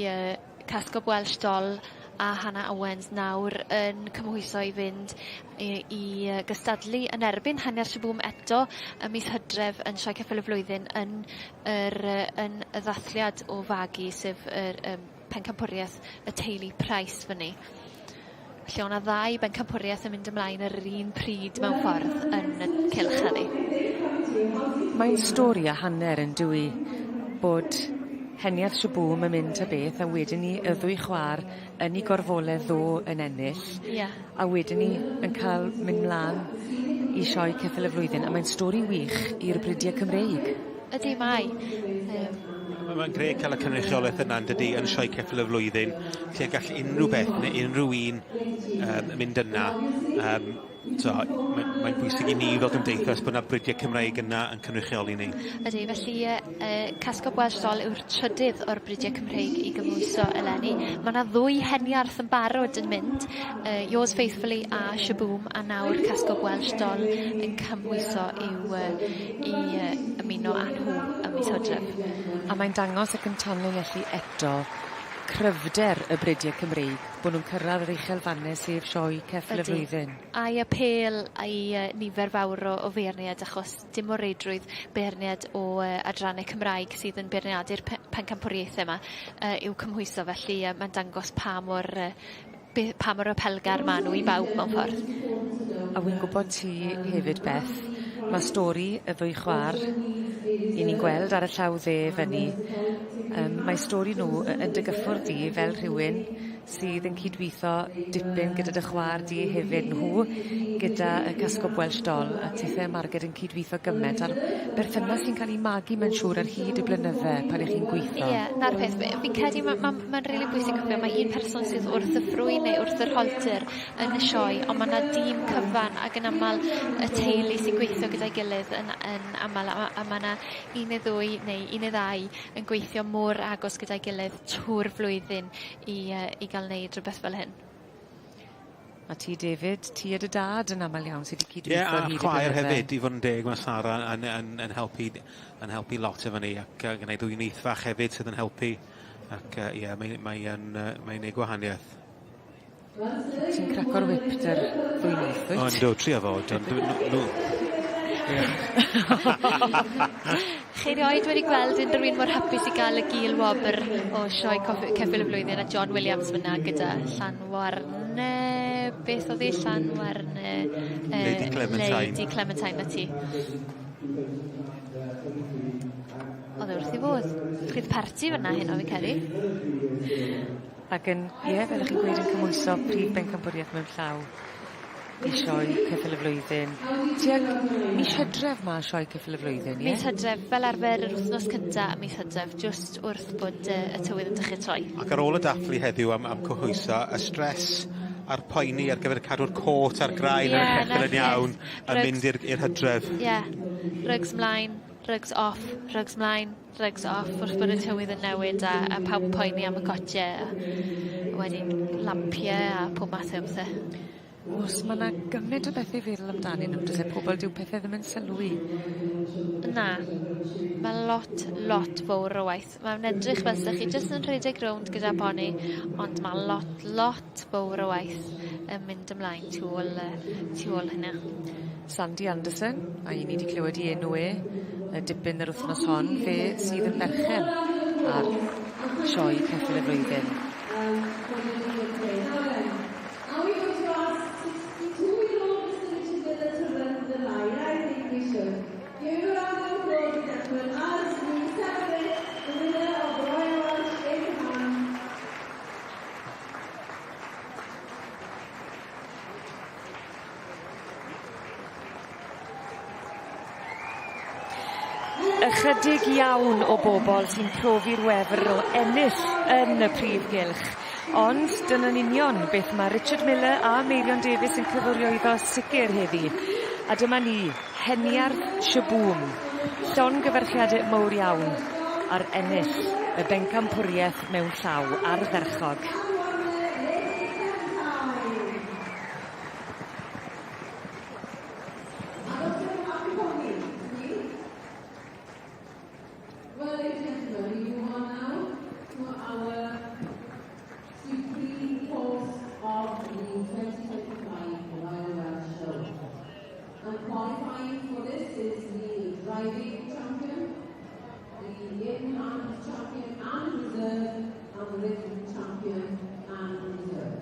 Casgob Welsh Doll a Hannah Owens nawr yn cymhwyso i fynd i gystadlu yn erbyn Heniarth Shaboom eto ym mis Hydref yn sioe ceffyl y flwyddyn yn y ddathliad o fagu, sef yr pencampwriaeth y teulu Price fyny. Felly o'na ddau bencampwriaeth yn mynd ymlaen ar yr un pryd mewn ffordd yn y cylch heddi. Mae'n stori a hanner yn dwy bod Heniarth Shaboom yn mynd ta beth, a wedyn ni y ddwy chwaer yn ei gorfoledd ddo yn ennill. Yeah. A wedyn ni yn cael mynd mlaen i sioe ceffyl y flwyddyn, a mae'n stori wych i'r bridiau Cymreig. Ydy, mae. Mae'n grêt cael y cynrychiolaeth yna, yn dydi, yn sioe ceffyl y flwyddyn, lle gall unrhyw beth neu unrhyw un mynd yna. So, mae'n bwysig i ni fel gymdeithas bod yna bridiau Cymreig yna yn cynrychioli ni. Ydy, felly Casgob Welsh Doll yw'r trydydd o'r bridiau Cymreig i gymhwyso eleni. Mae yna ddwy heniarth yn barod yn mynd, Yours Faithfully a Shaboom, a nawr Casgob Welsh Doll yn cymhwyso i'w i ymuno â nhw ym mis Hydref. A mae'n dangos ac yn tanlinellu eto cryfder y bridiau Cymreig, bod nhw'n cyrraedd yr uchelfannau sef sioe ceffyl y flwyddyn. A'i apêl a'i nifer fawr o feirniaid, achos dim o reidrwydd beirniaid o adrannau Cymraeg sydd yn beirniadu'r pencampwriaethau yma i'w cymhwyso, felly mae'n dangos pa mor apelgar maen nhw i bawb mewn ffordd. A wy'n gwybod ti hefyd, Beth, mae stori y ddwy chwaer i ni'n gweld ar y llaw dde fyny. Mae stori nhw yn dy gyffwrdd di fel rhywun sydd yn cydweithio dipyn gyda dy chwaer di hefyd, nhw gyda y Casgob Welsh Doll, a tithe Marged yn cydweithio gymaint a'r berthynas sy'n cael ei magu mae'n siŵr ar hyd y blynydde pan ych chi'n gweithio. Ie, na'r peth. Fi'n credu mae'n rili bwysig cofio mae un person sydd wrth y ffrwyn neu wrth yr halter yn y sioe, ond mae yna dîm cyfan ac yn aml y teulu sy'n gweithio gyda'i gilydd yn aml, a mae yna un neu ddwy neu un neu ddau yn gweithio mor agos gyda'i gilydd trwy'r flwyddyn i gael wneud rhywbeth fel hyn. A ti, David, ti a dy dad yn aml iawn sydd wedi cydweithio hyd y blynydde. Ie, a chwaer hefyd, i fod yn deg, mae Sara yn helpu lot efo ni, ac gwneud ddwy nith fach hefyd sydd yn helpu. Ac ie, yeah, mae'n mae mae neud gwahaniaeth. Ti'n craco'r whip 'da'r ddwywaith, wyt? O yndw, trio fod, ond nhw... Chi rioed wedi gweld unrhyw un mor hapus i gael y gil wobr o sioe ceffyl y flwyddyn a John Williams fyna gyda Llanwarne, beth oedd hi? Llanwarne... Lady Clementine. Lady Clementine, 'na ti. Oedd e wrth ei fodd. Chwydd parti fyna heno fi'n credu. Ac yn, ie, fel 'ych chi'n gweud, yn cymhwyso prif bencampwriaeth mewn llaw i sioe ceffyl y flwyddyn. Tuag mis Hydref ma' sioe ceffyl y flwyddyn, ie? Mis Hydref, fel arfer yr wythnos cynta ym mis Hydref, jyst wrth bod y tywydd yn dechre troi. Ac ar ôl y dathlu heddiw am am cyhwyso, y stress a'r poeni ar gyfer cadw'r cot a'r graen ar y ceffyl yn iawn yn mynd i'r i'r Hydref. Ie, rugs mlaen, rugs off, rugs mlaen, rugs off wrth bod y tywydd yn newid a, a pawb yn poeni am y cotie a wedyn lampie a pob math o bethe. O's ma' 'na gymaint o bethe i feddwl amdanyn nw does e pobol dyw pethe ddim yn sylwi. Na. Ma' lot lot fowr o waith. Ma'n edrych fel sech chi jyst yn rhedeg rownd gyda poni ond ma' lot lot fowr o waith yn mynd ymlaen tu ôl yy tu ôl hynna. Sandy Anderson, a 'yn ni 'di clywed 'i enw e y dipyn yr wthnos hon, fe sydd yn berchen ar sioe ceffyl y flwyddyn. Are we going to ask 62-year-old Mr Richard Miller to run the line? I think we should. Give a round of applause, gentlemen, as we celebrate the winner of the Royal Welsh in Hand. Ychydig iawn o bobl sy'n profi'r wefr o ennill yn y prif gylch. Ond dyna'n union beth mae Richard Miller a Meirion Davies yn cyfeirio iddo sicr heddi. A dyma ni, Heniarth Shaboom. Llongyfarchiade mowr iawn ar ennill y bencampwriaeth mewn llaw ardderchog. Well, ladies and gentlemen, we move on now to our Supreme Court of the 2025 Royal Welsh Show. And qualifying for this is the driving champion, the in-hand champion and reserve, and the ridden champion and reserve.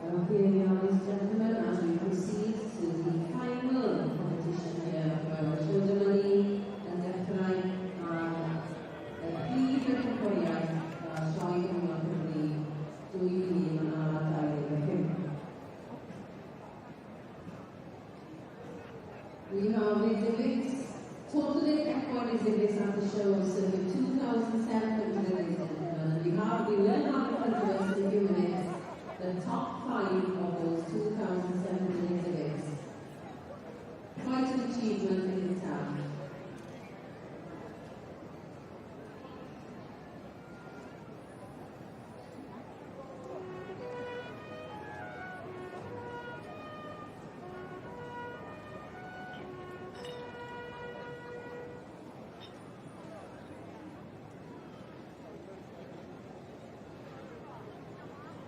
Well, here we are, ladies and gentlemen, as we proceed to the final competition here of Royal Show. Dyma ni yn dechrau ar y prif bencampwriaeth a Sioe Gymru Cymru 2025. We have exhibits, totally equine exhibits at the show of circa 2,700, ladies and gentlemen. And we will have in front of us in a few minutes the top 5 of those 2,700 exhibits. Quite an achievement in itself.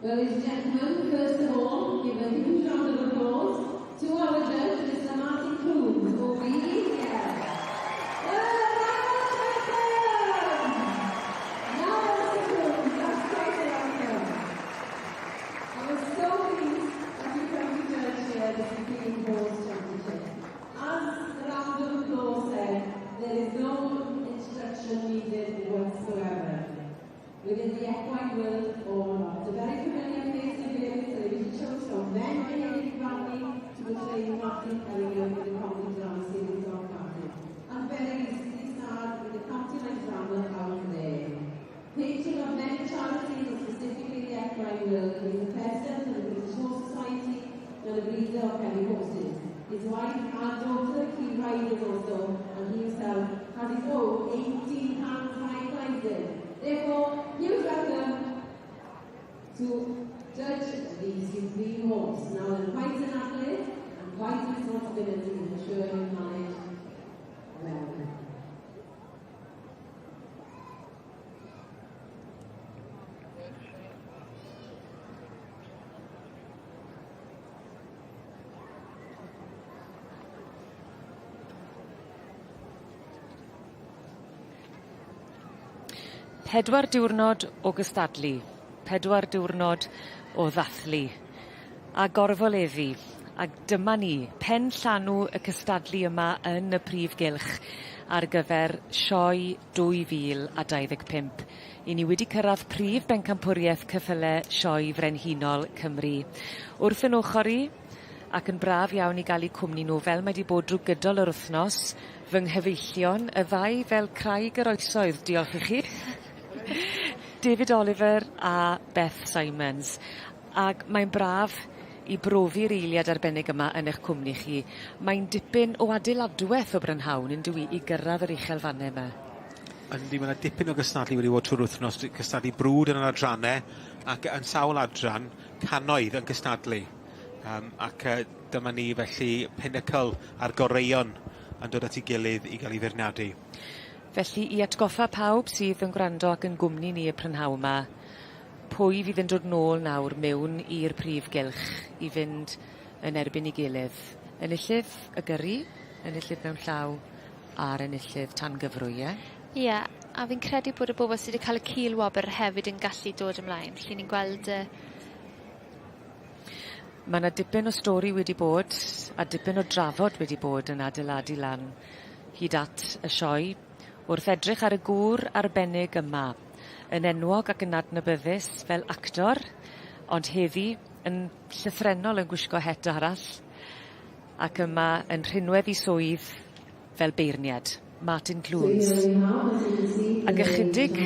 Well, ladies and gentlemen, first of all, give a huge round of applause to our judge, Mr. Martin Coombs, OBE. Yeah. Now, Mr. Coombs, that's quite a welcome. I was so pleased Matthew Elliot with the County Drama Series of Cardiff. And very recently starred in the County Night Drama Out There. Patron of many charities and specifically the Equine World, he is the president of the British Horse Society and a breeder of heavy horses. His wife and daughter, keen riders also, and he himself has his own 18 pounds high climbing. Therefore, huge welcome to judge the Supreme Horse. Now then, quite an athlete and quite a responsibility, I'm sure he'll manage well. Pedwar diwrnod o gystadlu, pedwar diwrnod o ddathlu, a gorfoleddu, a dyma ni, pen llanw y cystadlu yma yn y prif gylch ar gyfer sioe 2025. I ni wedi cyrraedd prif bencampwriaeth cyffyle sioe frenhinol Cymru. Wrth yn ochr i, ac yn braf iawn i gael eu cwmni nhw fel mae 'di bod drwy gydol yr wythnos, fy nghyfeillion, y ddau fel craig yr oesoedd, diolch i chi. David Oliver a Beth Simons. Ag mae'n braf i brofi'r eiliad arbennig yma yn eich cwmni chi. Mae'n dipyn o adeiladweth o Brynhawn yndyw 'i i gyrraedd yr uchelfanne yma. Yndi, ma' 'na dipyn o gystadlu wedi bod trwy'r wythnos, cystadlu brwd yn yr adrannau ac yn sawl adran, cannoedd yn cystadlu. Um, ac dyma ni felly pinnacle a'r goreuon yn dod at ei gilydd i gael ei feirniadu. Felly i atgoffa pawb sydd yn gwrando ac yn gwmni ni y prynhawn 'ma, pwy fydd yn dod nôl nawr mewn i'r prif gylch i fynd yn erbyn 'i gilydd? Enillydd y gyrru, enillydd mewn llaw a'r enillydd tan gyfrwy, ie? Ie, a fi'n credu bod y bobl sydd wedi cael y cil wobr hefyd yn gallu dod ymlaen. Felly ni'n gweld Ma' 'na dipyn o stori wedi bod a dipyn o drafod wedi bod yn adeiladu lan hyd at y sioe. Wrth edrych ar y gŵr arbennig yma, yn enwog ac yn adnabyddus fel actor, ond heddi yn llythrennol yn gwisgo het arall, ac yma yn rhinwedd 'i swydd fel beirniad. Martin Clunes. Ag ychydig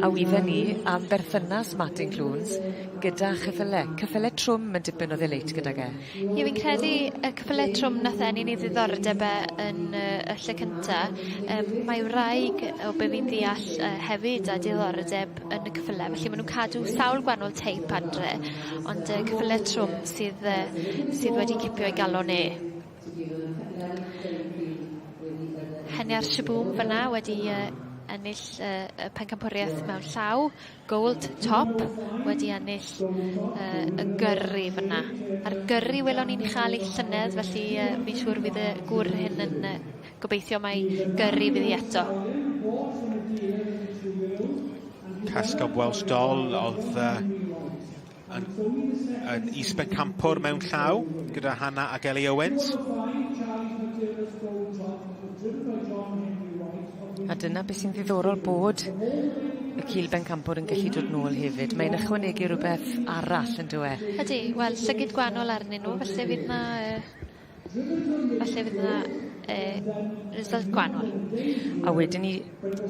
a wydden ni am berthynas Martin Clunes gyda cheffyle. Ceffyle trwm yn dipyn o ddeleit gydag e. Ie fi'n credu y ceffyle trwm nath ennyn 'i ddiddordeb e yn y lle cynta. Yym mae wraig o be' fi'n ddeall hefyd â diddordeb yn y ceffyle felly ma' nw'n cadw sawl gwanol teip adre ond ceffyle trwm sydd sydd wedi cipio'i galon e. Heniar Shaboom fyna wedi ennill y pencampwriaeth mewn llaw. Gold Top wedi ennill y gyrru fyna. A'r gyrru welon ni'n chael ei llynedd, felly fi'n siŵr fydd y gŵr hyn yn gobeithio mai gyrru fydd hi eto. Casgob Welsh Doll oedd yn, yn is-bencampwr mewn llaw gyda Hannah ac Ellie Owens. A dyna beth sy'n ddiddorol bod y cil bencampwr yn gallu dod nôl hefyd. Mae'n ychwanegu rhywbeth arall yn dyw e? Ydy, wel llygid gwahanol arnyn nhw, felly fydd 'na Falle fydd 'na result gwahanol. A wedyn 'ny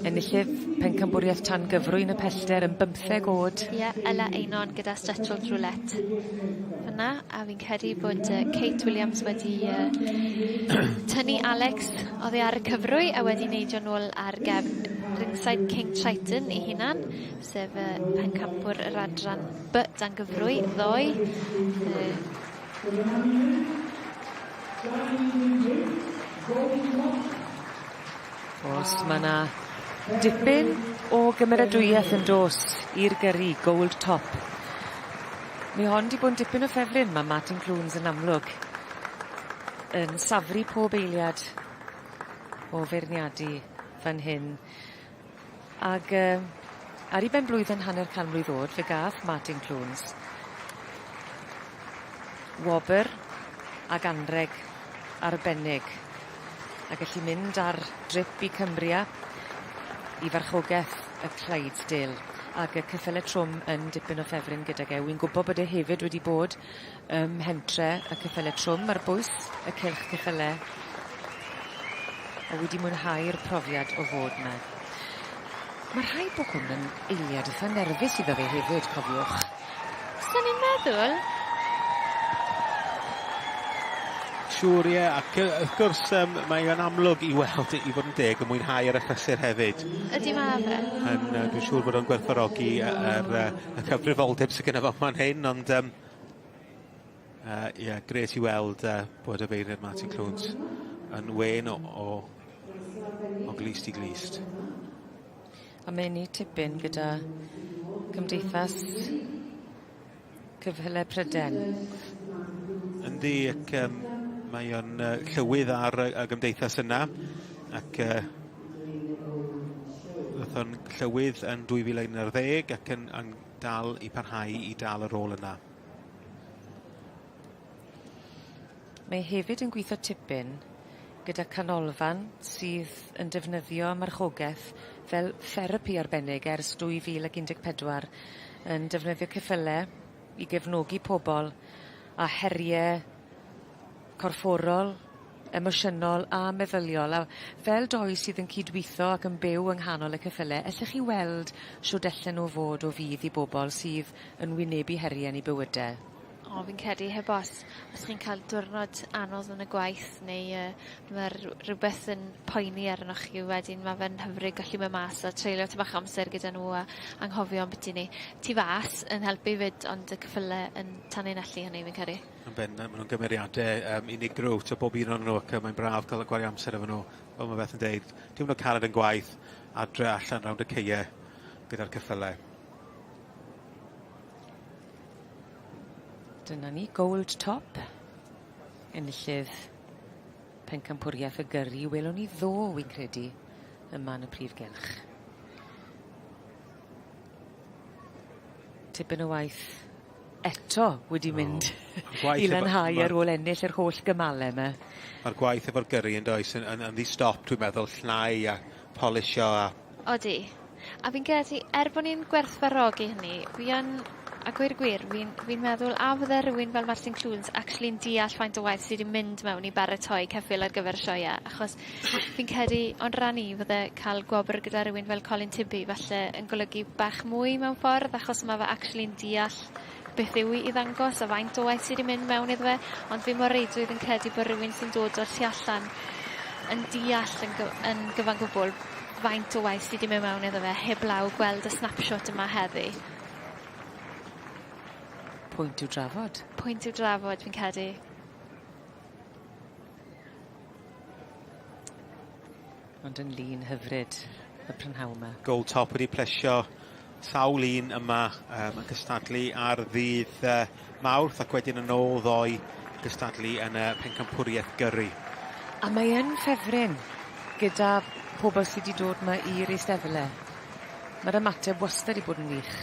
enillydd pencampwriaeth tan gyfrwy yn y pellter yn bymtheg o'd. Ie, Ella Einon gyda Stretchel Roulette fyna a fi'n credu bod Kate Williams wedi tynnu Alex oddi ar y cyfrwy a wedi neidio nôl ar gefn Ringside King Triton ei hunan, sef pencampwr yr adran B dan gyfrwy ddoe. Oes, ma' 'na dipyn o gymeradwyaeth yn dos i'r gyrru Gold Top. Mi hon 'di bod yn dipyn o ffefryn ma' Martin Clunes yn amlwg yn safri pob eiliad o feirniadu fan hyn. Ag yy ar 'i ben-blwydd yn hanner can mlwydd o'd fe gath Martin Clunes wobyr ag anreg arbennig a gellu mynd ar drip i Cumbria i farchogeth y Clydesdale. Ag y ceffyle trwm yn dipyn o ffefryn gydag e. Wi'n gwbo bod e hefyd wedi bod ym mhentre y ceffyle trwm ar bwys y cylch ceffyle. A wedi mwynhau'r profiad o fod 'na. Ma' rhaid bo' hwn yn eiliad itha nerfus iddo fe hefyd cofiwch. Swn i'n meddwl. Siŵr ie ac yy wrth gwrs yym mae o'n amlwg i weld i fod yn deg yn mwynhau ar achlysur hefyd. Ydi ma' fe. Yn yy dwi'n siŵr bod o'n gwerthfawrogi yy yr yy y cyfrifoldeb sy gynno fo fan hyn ond yym yy ie grêt i weld yy bod y beirniad Martin Clunes yn wên o o o glust i glust. A mae'n neud tipyn gyda cymdeithas Cyfhyle Pryden. Yndi ac yym mae o'n yy llywydd ar y y gymdeithas yna ac yy ddoth o'n llywydd yn 2011 ac yn yn dal i parhau i dal y rôl yna. Mae hefyd yn gwitho tipyn gyda canolfan sydd yn defnyddio marchogeth fel therapi arbennig ers 2014 yn defnyddio ceffyle i gefnogi pobol a herie corfforol, emosiynol a meddyliol a fel doi sydd yn cydwitho ac yn byw yng nghanol y ceffyle ellech chi weld shwd ellen nw fod o fudd i bobol sydd yn wynebu herie yn 'u bywyde? O fi'n credu heb os. Os chi'n cael diwrnod anodd yn y gwaith neu yy ma' rwbeth yn poeni arnoch chi wedyn ma' fe'n hyfryd gallu mynd mas a treulio tipyn bach o amser gyda nhw a anghofio ambyti 'ny. Tu fas yn helpu 'fyd ond y ceffyle yn tanlinellu hynny fi'n credu. Yn bendant ma' nw'n gymeriade yym unigryw t'o' bob un o'nyn nw ac yy mae'n braf ca'l y gwario amser efo nw. Fel ma' Beth yn deud diwrnod caled yn gwaith adre allan rownd y ceie gyda'r ceffyle. Dyna ni, Gold Top. Enillydd pencampwriaeth y gyrru welwn ni ddo, wi'n credu, yma yn y prif gylch. Tipyn o waith eto wedi mynd i lanhau ar ôl ennill yr holl gymale 'ma. Ma'r gwaith efo'r gyrru yndoes yn yn yn ddi-stop dwi'n meddwl llnau a polisio a... Odi. A fi'n credu er bo' ni'n gwerthfawrogi hynny fi yn a gweud y gwir fi'n fi'n meddwl a fydde rywun fel Martin Clunes actually'n deall faint o waith sy 'di mynd mewn i baratoi ceffyl ar gyfer sioe achos fi'n credu o'n ran i fydde ca'l gwobr gyda rywun fel Colin Tibby falle yn golygu bach mwy mewn ffordd achos ma' fe actually'n deall beth yw 'i i ddangos a faint o waith sy 'di mynd mewn iddo fe ond fi mor reidrwydd yn credu bo' rywun sy'n dod o'r tu allan yn deall yn gy- yn gyfan gwbwl faint o waith sy 'di mynd mewn iddo fe heblaw gweld y snapshot yma heddi. Pwynt i'w drafod. Pwynt i'w drafod fi'n credu. Ond yn lun hyfryd y prynhawn 'ma. Gold Top wedi plesio sawl un yma yym yn cystadlu ar ddydd yy Mawrth ac wedyn yn ôl ddoe gystadlu yn y pencampwriaeth gyrru. A mae yn ffefryn gyda pobol sy 'di dod 'ma i'r eisteddle. Ma'r ymateb wastad 'di bod yn wych.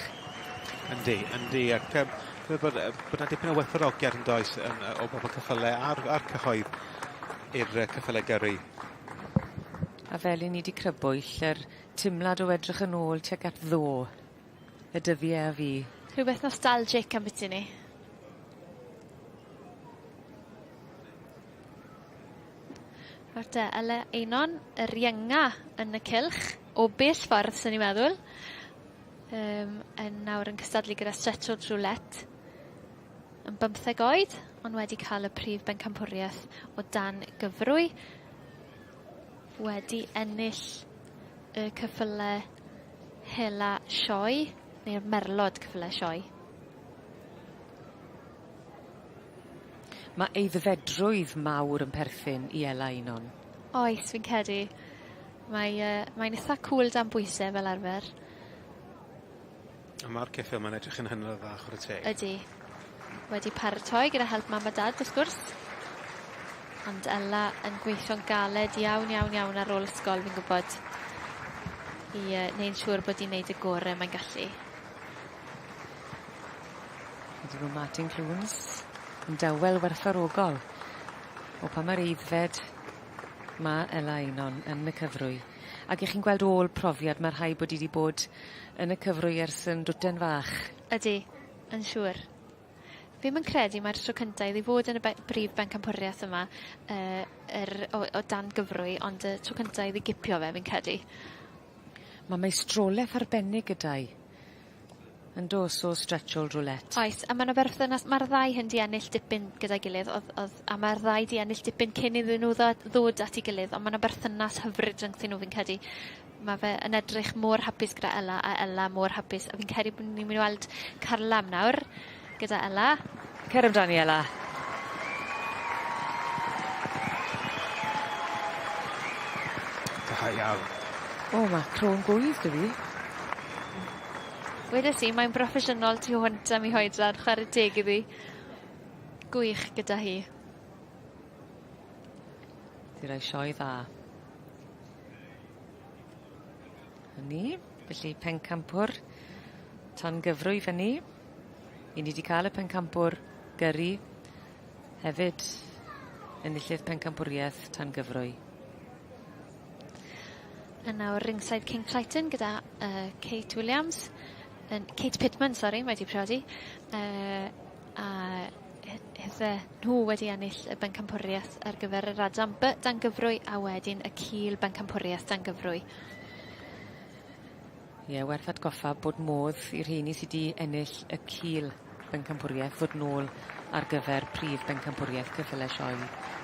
Yndi yndi ac yym dwi meddwl bod yy bod 'na dipyn o werthfawrogiad yndoes yn yy o bobol ceffyle a'r a'r cyhoedd i'r yy ceffyle gyrru. A fel 'yn ni 'di crybwyll yr timlad o edrych yn ôl tuag at ddo. Y dyddie a fu. Rhywbeth nostalgic ambyti ni. Nawr te, Ele Einon, yr ienga yn y cylch, o bell ffordd, swn i'n meddwl. Um, yn nawr yn cystadlu gyda Stretch Roulette. Yn bymtheg oed, ond wedi cael y prif bencampwriaeth o dan gyfrwy. Wedi ennill y cyffyle hela sioe, neu'r merlod cyffyle sioe. Ma' aeddfedrwydd mawr yn perthyn i Ela Einon. Oes, fi'n credu. Mae yy mae'n itha cŵl dan bwyse fel arfer. A ma'r ceffyl 'ma'n edrych yn hynod o dda chware teg. Ydi. Wedi paratoi gyda help mam a dad wrth gwrs. Ond Ela yn gweithio'n galed iawn iawn iawn ar ôl ysgol fi'n gwbod. I yy neud siŵr bod 'i'n neud y gore mae'n gallu. Ydi ma' Martin Clunes yn dawel werthfawrogol o pa mor aeddfed ma' Ela Einon yn y cyfrwy. Ac 'ych chi'n gweld ôl profiad ma' rhai bod 'i 'di bod yn y cyfrwy ers yn dwten fach. Ydi, yn siŵr. Fi'm yn credu mai'r tro cynta iddi fod yn y be- brif bencampwriaeth yma yy yr o o dan gyfrwy ond y tro cynta iddi gipio fe fi'n credu. Ma' meistroleth arbennig gyda'i. Yndos o Stretch Old Roulette. Oes a ma' 'na berthynas ma'r ddau hyn 'di ennill dipyn gyda'i gilydd o'dd o'dd a ma'r ddau 'di ennill dipyn cyn iddyn nhw ddod ddod at 'i gilydd on' ma' 'na berthynas hyfryd rhyngthyn nhw fi'n credu. Ma' fe yn edrych mor hapus gyda Ela a Ela mor hapus a fi'n credu bo' ni myn' i weld carlam nawr gyda Ela. Cer amdani Ela. Da iawn. O ma' crôn gwydd 'dy fi. Wedes i mae'n broffesiynol tu hwnt am 'i hoedran chware teg iddi. Gwych gyda hi. 'Di roi sioe dda. 'Na ni. Felly pencampwr tan gyfrwy fyn 'ny. 'Yn ni 'di ca'l y pencampwr gyrru hefyd enillydd pencampwrieth tan gyfrwy. A nawr ringside King Triton gyda yy Kate Williams yn Kate Pitman sori mae 'di priodi yy a hithe nhw wedi ennill y bencampwrieth ar gyfer yr adran By dan gyfrwy a wedyn y cil bencampwrieth dan gyfrwy. Ie werth atgoffa bod modd i'r rheini sy 'di ennill y cil bencampwrieth ddod nôl ar gyfer prif bencampwrieth ceffyle sioe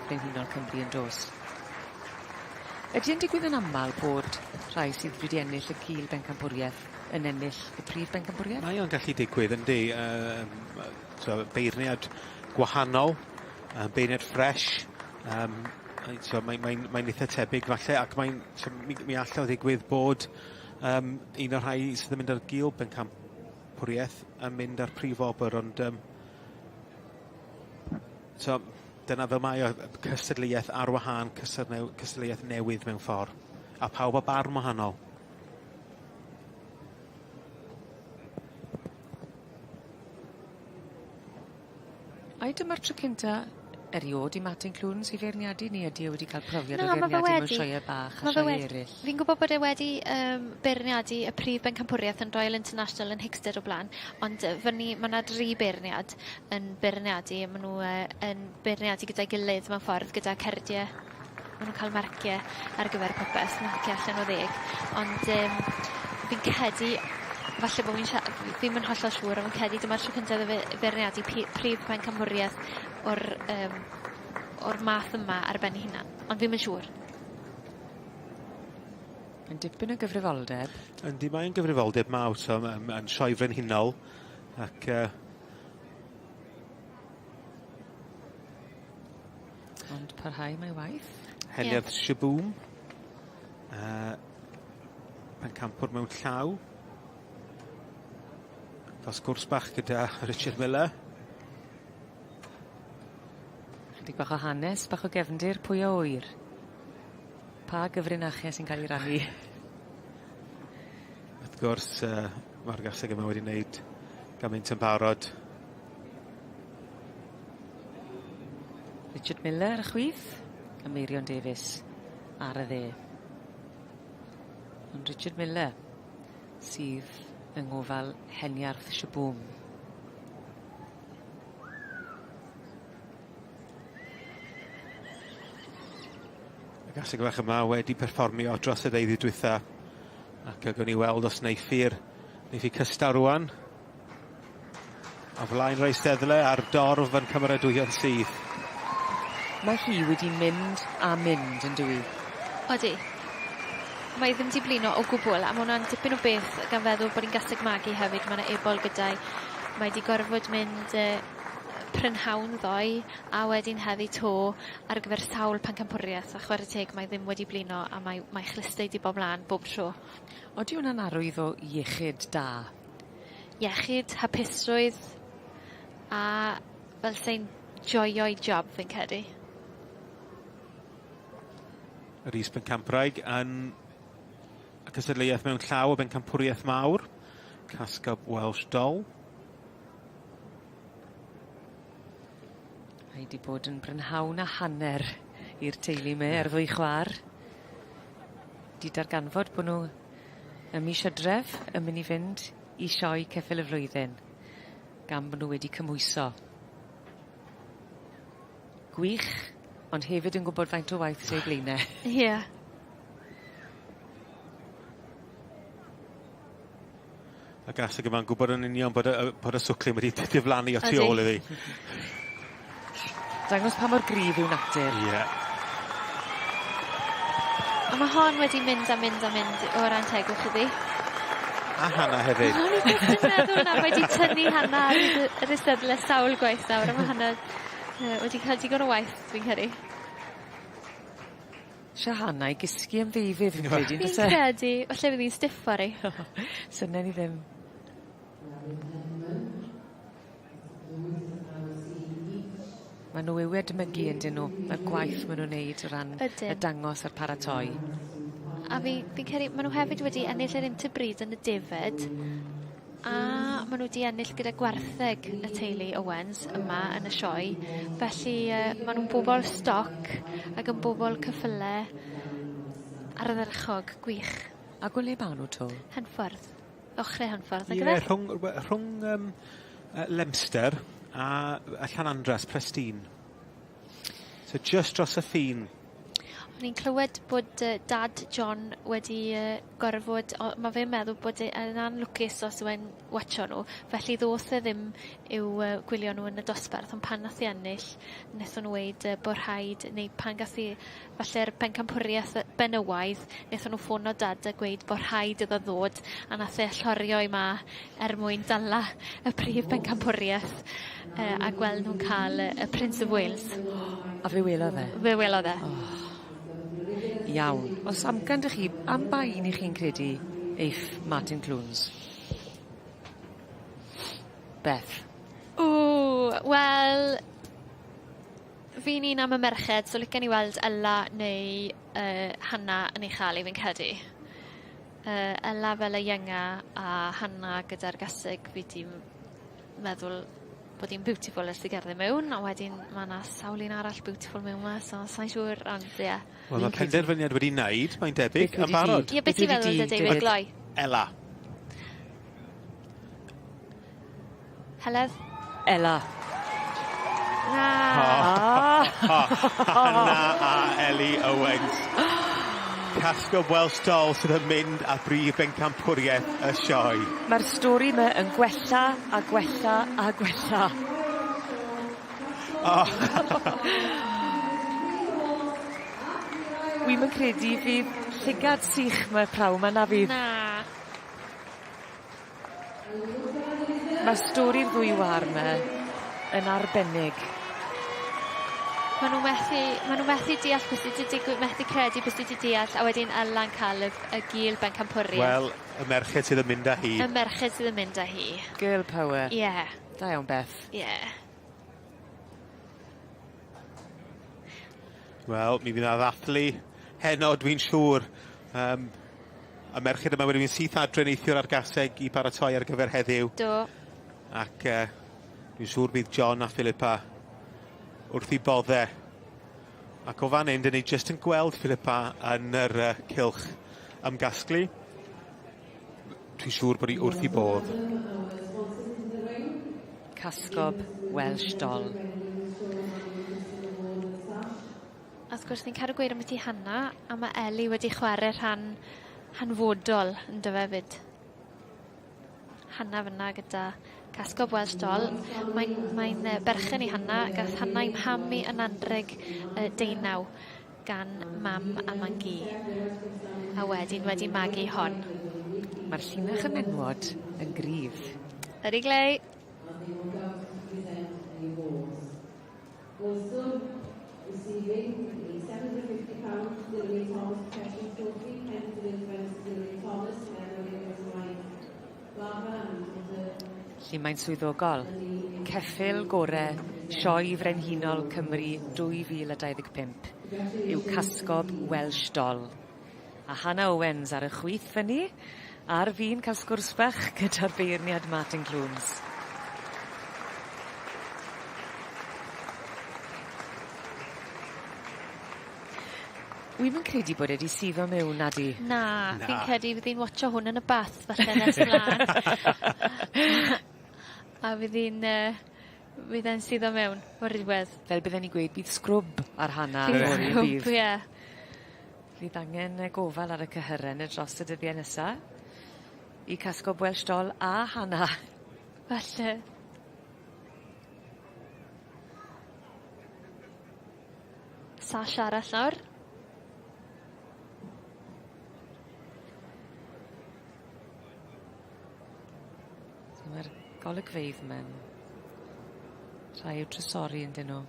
Brenhinol Cymru yn dos. Ydi e'n digwydd yn amal bod rhai sydd wedi ennill y cil bencampwrieth yn ennill y prif bencampwrieth? Mae o'n gallu digwydd yndi yym t'o' beirniad gwahanol yy beirniad ffres yym t'o' mae'n mae'n mae'n itha tebyg falle ac mae'n t'o' mi mi all o ddigwydd bod yym un o'r rhai sydd yn mynd ar gil bencampwrieth yn mynd ar prif wobr ond yym t'o' dyna fel mae o cystadleuaeth ar wahân cystad new- cystadleuaeth newydd mewn ffor. A pawb â barn wahanol. Ai dyma'r tro cynta eriod i Martin Clunes i feirniadu neu ydi e wedi ca'l profiad Na, o ma' fe feirniadu mewn wedi. sioee bach a Ma' fe sioee wedi. eryll? Fi'n gwbod bod e wedi yym beirniadu y prif bencampwriaeth yn Royal International yn Hickstead o bla'n ond yy fyny ma' 'na dri beirniad yn beirniadu a ma' nw yy yn beirniadu gyda'i gilydd mewn ffordd gyda cerdie ma' nw'n ca'l marcie ar gyfer popeth marcie allan o ddeg ond yym fi'n credu falle bo' fi'n sia- ddim yn hollol siŵr on' fi'n credu dyma'r tro cynta iddo fe feirniadu pi- prif pencampwrieth o'r yym o'r math yma ar ben 'i hunan ond ddim yn siŵr. Mae'n dipyn o gyfrifoldeb. Yndi mae'n gyfrifoldeb mawr so ma' ma'n sioe frenhinol ac yy Ond parhau mae waith. Heniad yeah. Shaboom. Pencampwr mewn llaw. Cael sgwrs bach gyda Richard Miller. Chydig bach o hanes, bach o gefndir, pwy a ŵyr? Pa gyfrinachau sy'n cael ei rannu? Wrth gwrs, mae'r gaseg yma wedi wneud gymaint yn barod. Richard Miller ar y chwith, a Meirion Davies ar y dde. Ond Richard Miller sydd yng ngofal Heniarth Shaboom. Y gaseg fach yma wedi perfformio dros y ddeuddydd dwytha ac gawn ni weld os neiff hi'r neiff hi cystal rŵan. O flaen yr eisteddle a'r dorf yn cymeradwyo'n syth. Mae hi wedi mynd a mynd on'd yw 'i? Odi. Mae ddim 'di blino o gwbwl a ma' wnna'n dipyn o beth gan feddwl bod 'i'n gaseg magu hefyd ma' 'na ebol gyda'i. Mae 'di gorfod mynd yy prynhawn ddoe a wedyn heddi 'to ar gyfer sawl pencampwrieth a chware teg mae ddim wedi blino a mae mae chlustau 'di bob mlan bob tro. Odi wnna'n arwydd o iechyd da? Iechyd, hapusrwydd a fel sei'n joio'i job fi'n credu. Yr is bencampwraig yn y cystadleuaeth mewn llaw o bencampwriaeth mawr. Cascob Welsh Doll. Mae 'di bod yn brynhawn a hanner i'r teulu 'me a'r ddwy chwar. 'Di darganfod bo' nw ym mis Hydref yn myn' i fynd i sioe ceffyl y flwyddyn gan bo' nw wedi cymhwyso. Gwych, ond hefyd yn gwbod faint o waith sy o'u blaene. Ie. Y gaseg yma'n gwbod yn union bod y yy bod y swclin wedi diflannu o tu ôl iddi. Dangos pa mor gryf yw natur. Ie. A ma' hon wedi mynd a mynd a mynd o ran tegwch iddi. A Hannah hefyd. O'n i jyst yn meddwl 'na mae 'di tynnu Hannah ar y yr eisteddle sawl gwaith nawr a ma' Hannah yy wedi cael digon o waith dwi'n credu. Isie Hannah i gysgu am ddeuddydd fi'n credu on'd o's e? Fi'n credu falle fydd 'i'n stiff fory. Synen i ddim. Ma' nw i'w edmygu yndyn nw y gwaith ma' nw'n neud o ran... Ydyn. ...y dangos a'r paratoi. A fi fi'n credu ma' nw hefyd wedi ennill yr interbreed yn y defed a ma' nw 'di ennill gyda gwartheg y teulu Owens yma yn y sioe felly yy ma' nw'n bobol stoc ac yn bobol ceffyle ardderchog gwych. Ag o le ma' nw 'to? Henffordd. Ochre Henffordd nag yfe? Ie rhwng we- rhwng yym yy Lemster a a Llanandras Presteigne. So jyst dros y ffin. O'n i'n clywed bod yy dad John wedi yy gorfod o- ma' fe'n meddwl bod e yn anlwcus os yw e'n watsio nw felly ddoth e ddim i'w yy gwylio nw yn y dosbarth on' pan nath e ennill nethon nw weud yy bo' rhaid neu pan gath 'i falle'r pencampwrieth yy benywaidd nethon nw ffono dad a gweud bo' rhaid iddo ddod a nath e llorio i 'ma er mwyn dala y prif bencampwrieth yy a gweld nw'n ca'l y y Prince of Wales. A fe welodd e? Fe welodd e. O. Iawn. O's amcan 'dych chi am ba un 'ych chi'n credu eiff Martin Clunes? Beth? O wel Fi'n un am y merched so licen i weld Ella neu yy Hannah yn ei cha'l 'i fi'n credu. Yy Ella fel y ienga a Hannah gyda'r gaseg fi 'di meddwl bod 'i'n beautiful ers 'di gerdded mewn a wedyn ma' 'na sawl un arall beautiful mewn 'ma so sai'n siŵr ond ie. Wel ma' penderfyniad wedi neud mae'n debyg yn barod. Ie beth ti'n feddwl de David gloi? Ella. Heledd? Ella. Na. Hannah a Ellie Owens. Casgob Welsh Doll sydd yn mynd â brif bencampwriaeth y sioe. Ma'r stori 'ma yn gwella a gwella a gwella. O! Wi'm yn credu fydd llygad sych 'ma pnawn 'ma na fydd? Na. Ma' stori'r ddwy wâr 'ma yn arbennig. Ma' nw methu ma' nw methu deall be' sy 'di digwydd methu credu be' sy 'di deall a wedyn Ella'n ca'l y y gul bencampwrieth. Wel y merched sydd yn mynd â hi. Y merched sydd yn mynd â hi. Girl power. Ie. Da iawn Beth. Ie. Wel mi fydd 'na ddathlu heno dwi'n siŵr. Yym y merched yma wedi mynd syth adre neithiwr ar gaseg i baratoi ar gyfer heddiw. Do. Ac yy dwi'n siŵr bydd John a Philippa wrth 'u bodde. Ac o fan 'yn 'dyn ni jyst yn gweld Philippa yn yr yy cylch ymgasglu. Dwi'n siŵr bod 'i wrth 'i bodd. Casgob Welsh Doll. A wrth gwrs ni'n cadw gweud ambyti Hannah a ma' Ellie wedi chware rhan hanfodol ynddo fe 'fyd. Hannah fyna gyda Casgob Welsh Doll. Mae'n mae'n yy berchen i Hannah gath Hannah 'i mhamu yn anrheg yy deunaw gan mam a mam-gu. A wedyn wedi magu hon. Ma'r llinach y menwod yn gryf. Ydi Glei. Also receiving the £750 Dilwyn Thomas Professional Trophy, Penrhyn Dilwyn Thomas, Felly mae'n swyddogol. Ceffyl gore Sioe Frenhinol Cymru 2025 yw Casgob Welsh Doll. A Hannah Owens ar y chwith fyny, ar fin ca'l sgwrs bach gyda'r beirniad Martin Clunes. Wi'm yn credu bod e 'di suddo mewn nadi? Na, fi'n credu fydd 'i'n watsio hwn yn y bath falle nes mlan. A fydd 'i'n fydd e'n suddo mewn o'r diwedd. Fel bydden ni'n gweud bydd sgrwb ar Hannah Bydd fory sgrwb bydd. ie. Fydd angen gofal ar y cyhyre 'ny dros y dyddie nesa. I Casgob Welsh Doll a Hannah. Falle. Sash arall nawr. Mae'r golygfeydd 'ma'n rhai i'w trysori yndyn nhw.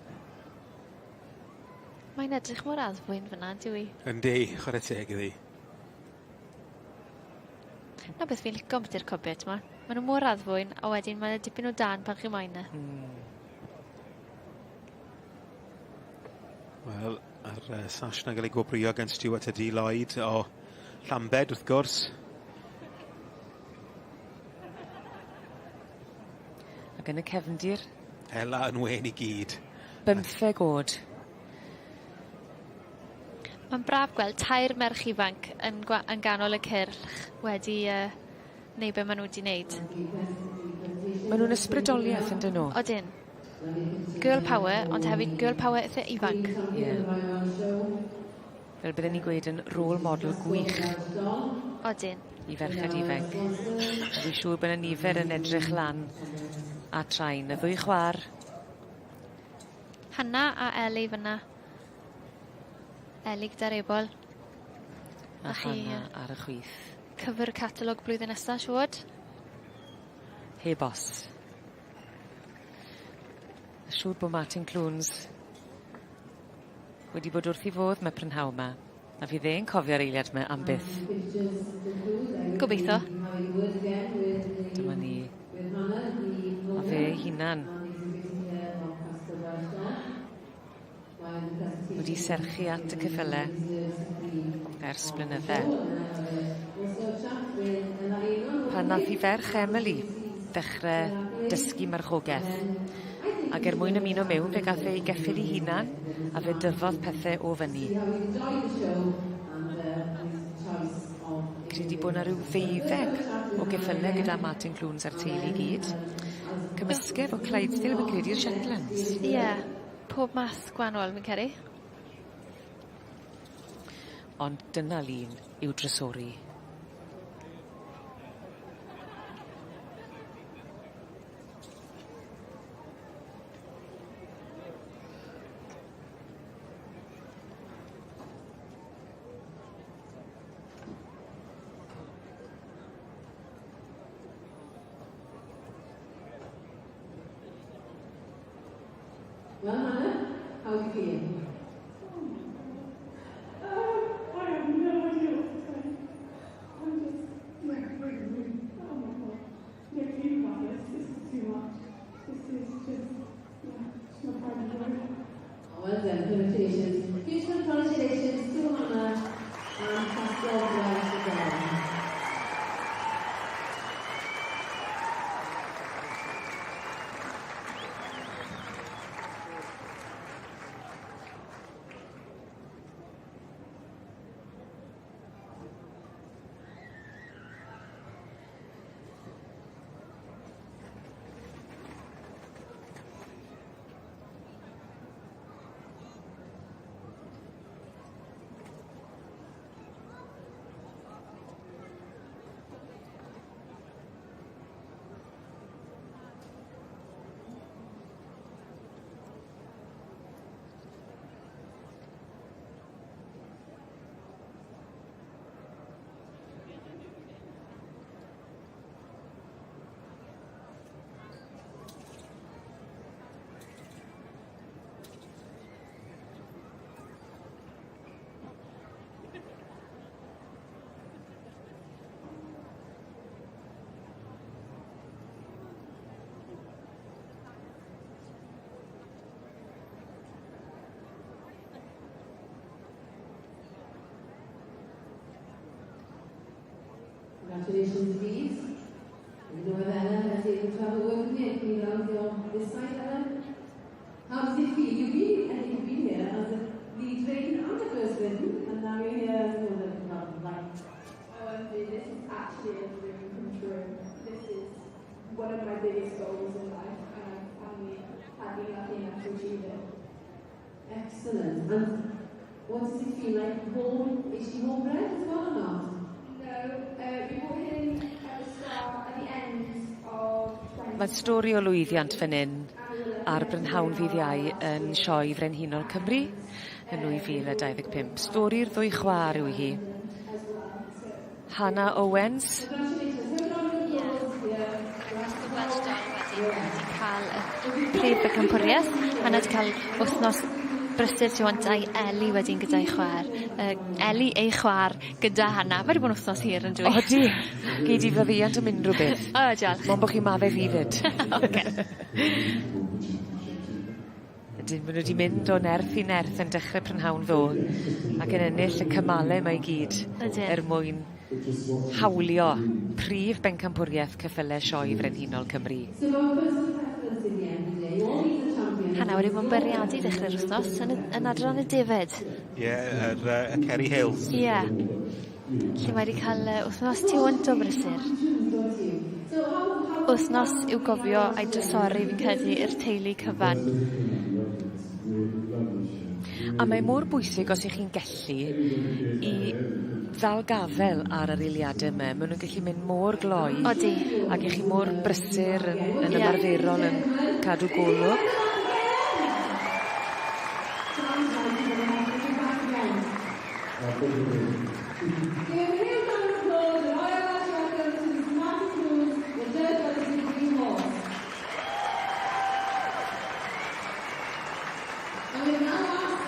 Mae'n edrych mor addfwyn fyna on'd yw 'i? Yndi, chware teg iddi. 'Na beth fi'n lico ambyti'r cobiau t'mo'? Ma' nw mor addfwyn a wedyn ma' 'na dipyn o dân pan chi moyn e. Wel, a'r sash 'na'n ga'l ei gwobrwyo gan Stuart a Dee Lloyd o Llambed wrth gwrs. Ac yn y cefndir... Ela yn wên i gyd. Bymtheg o'd. Ma'n braf gweld tair merch ifanc yn gwa- yn ganol y cyrch wedi neu' be' ma' nw 'di neud. Ma' nw'n ysbrydolieth yndyn nw? Odyn. Girl power ond hefyd girl power itha ifanc. Ie. Fel bydden ni'n gweud yn role model gwych. Odyn. I ferched ifanc. A fi siŵr bo' 'na nifer yn edrych lan at rain. Y ddwy chwar. Hanna a Ellie fyn 'na. Ellie gyda'r ebol. A Hanna ar y chwith. Cyfer y catalog blwyddyn nesa siŵr. Heb os. Siŵr bo' Martin Clunes wedi bod wrth 'i fodd 'ma prynhawn 'ma. A fydd e'n cofio'r eiliad 'ma am byth. Gobeitho. Dyma ni. A fe ei hunan. Wedi serchu at y ceffyle ers blynydde. Pan nath 'i ferch Emily ddechre dysgu marchogeth. Ag er mwyn ymuno mewn fe gath ei geffyl 'i hunan a fe dyfodd pethe o fyny. Credu bo' 'na ryw ddeuddeg o geffyle gyda Martin Clunes a'r teulu i gyd. Cymysgedd o Clydesdale fi'n credu i'r Shetlands. Ie. Pob math gwanol fi'n credu. Ond dyna lun i'w drysori. Well, Hannah, how are you feeling? I have no idea what to say. I'm just like over the moon. Oh my God. No clue about this. This is too much. This is just, yeah, just my pride and joy. Oh, well done. Congratulations. Huge congratulations to Hannah and Pascal Welsh again. Congratulations, Louise. You know Ella has able to have a word with me. Can you round your this side, Ella? How does it feel? You've been, I think you've been here as a lead train and a first ridden, and Excellent. And what does it feel like home? Is she homebred as well or not? No, we bought him at the start, at the end of Mae stori o lwyddiant fan hyn ar brynhawn ddydd Iau yn Sioe Frenhinol Cymru yn 2025. Stori'r ddwy chwaer yw hi. Hannah Owens. Wedi cael y prif bencampwriaeth. Hannah wedi cael wythnos brysur tu hwnt a'i Ellie wedyn gyda'i chwaer. Ellie ei chwaer gyda Hannah. Mae wedi bod yn wythnos hir yn dwi? Odi. Gei di faddeuant am unrhyw beth. O diolch. Mond bo' chi'n madde fi 'fyd. Oce. Ydyn, ma' nw 'di mynd o nerth i nerth yn dechre prynhawn ddo ac yn ennill y cymale 'ma i gyd. Ydyn. Er mwyn hawlio prif bencampwriaeth ceffyle Sioe Frenhinol Cymru. So our personal preference in the end of the day, all these are champions. Hannah wedi bod yn bwriadu dechrau'r wythnos yn y, yn adran y defed. Ie, yr y Kerry Hills. Ie. Lle mae wedi cael wythnos tu hwnt o brysur. Wythnos i'w gofio a'i drysori fi'n credu i'r teulu cyfan. A mae mor bwysig os 'ych chi'n gellu i ddal gafel ar yr eiliade 'my ma' nw'n gallu mynd mor gloi. Odi. Ag 'ych chi mor brysur yn yn Ie. ymarferol yn cadw golwg. Give a huge round of applause and Royal Welsh welcome to Mr Martin Cruz, the judge of the Supreme Horse. And we now ask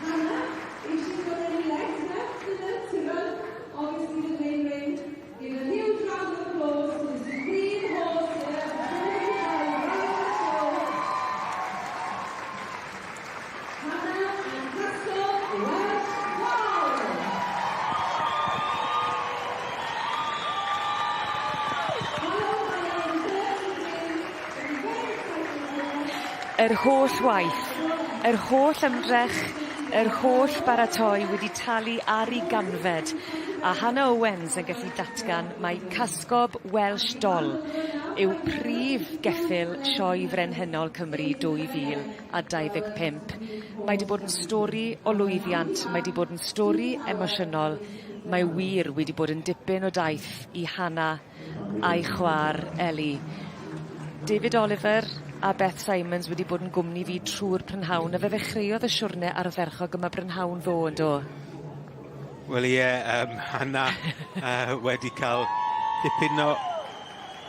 Hannah if she's got any legs left in her to run, obviously the main ring. Give a huge round of applause to the Supreme Horse here, the 25 Royal Show. Hannah and Castor Welsh Doll. Followed by our reserve supreme, the very exciting horse, Yr holl waith, yr holl ymdrech, yr holl baratoi wedi talu ar 'i ganfed a Hannah Owens yn gallu datgan mai Casgob Welsh Doll yw prif geffyl Sioe Frenhinol Cymru 2025. Mae 'di bod yn stori o lwyddiant, mae 'di bod yn stori emosiynol, mae wir wedi bod yn dipyn o daith i Hannah a'i chwa'r Ellie. David Oliver a Beth Simons wedi bod yn gwmni fi trw'r prynhawn a fe ddechreuodd y siwrne ardderchog yma brynhawn ddo yndo? Wel ie, Hannah wedi cael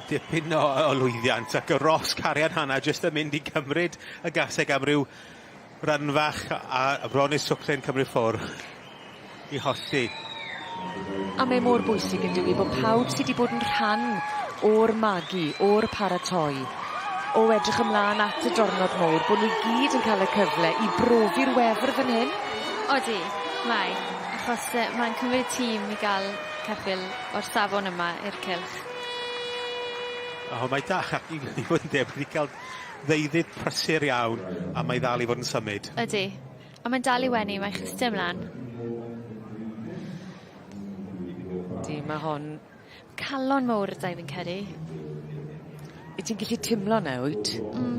dipyn o lwyddiant ac y ros cariad Hannah jyst yn mynd i gymryd y gaseg am ryw run fach a bron i'r swclen cymryd ffwr i hollti. A mae mor bwysig yn dyw 'i bo' pawb sy 'di bod yn rhan o'r magu, o'r paratoi, o edrych ymlaen at y diwrnod mowr, bo' nw gyd yn ca'l y cyfle i brofi'r wefr fan hyn. Odi, mae, achos mae'n cymryd tîm i ga'l ceffyl o'r safon yma i'r cylch. O, mae da, i fod yn deg, wedi cael ddeuddydd prysur iawn, a mae ddal i fod yn symud. Ydy. A mae'n dal i wenu, mae'n chwysu ymlaen. Di, mae hon... Calon mowr 'da i fi'n credu. Wyt ti'n gallu timlo 'na, wyt?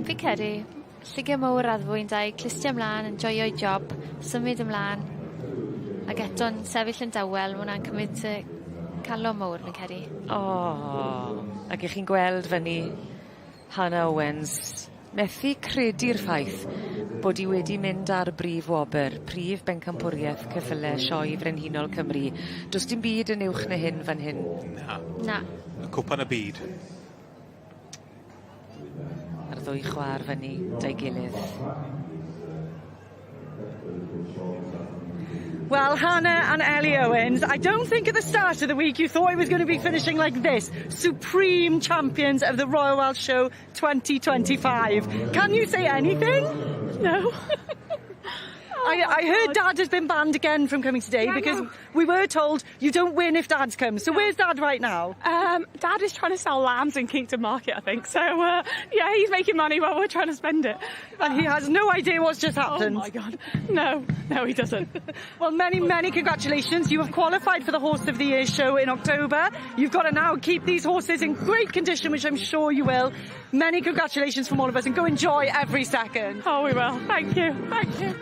Fi'n credu. Llygad mowr addfwyn 'da 'i, clustia ymlaen, yn joio'i job, symud ymlaen. Ac eto'n sefyll yn dawel, ma' wnna'n cymryd calon mowr fi'n credu. O, ac 'ych chi'n gweld fyny Hannah Owens, methu credu'r ffaith bod 'i wedi mynd ar brif wobr, prif bencampwriaeth ceffyle Sioe Frenhinol Cymru. Do's dim byd yn uwch na hyn fan hyn. Na. Na. Y cwpan y byd. A'r ddwy chwa'r fyny 'da'i gilydd. Well, Hannah and Ellie Owens, I don't think at the start of the week you thought it was going to be finishing like this. Supreme champions of the Royal Welsh Show 2025. Can you say anything? No. I I heard Dad has been banned again from coming today because no. we were told you don't win if Dad comes. So where's Dad right now? Dad is trying to sell lambs in Kington Market, I think. So, yeah, he's making money while we're trying to spend it. And he has no idea what's just happened. Oh, my God. No, no, he doesn't. Well, many, many congratulations. You have qualified for the Horse of the Year show in October. You've got to now keep these horses in great condition, which I'm sure you will. Many congratulations from all of us and go enjoy every second. Oh, we will. Thank you. Thank you.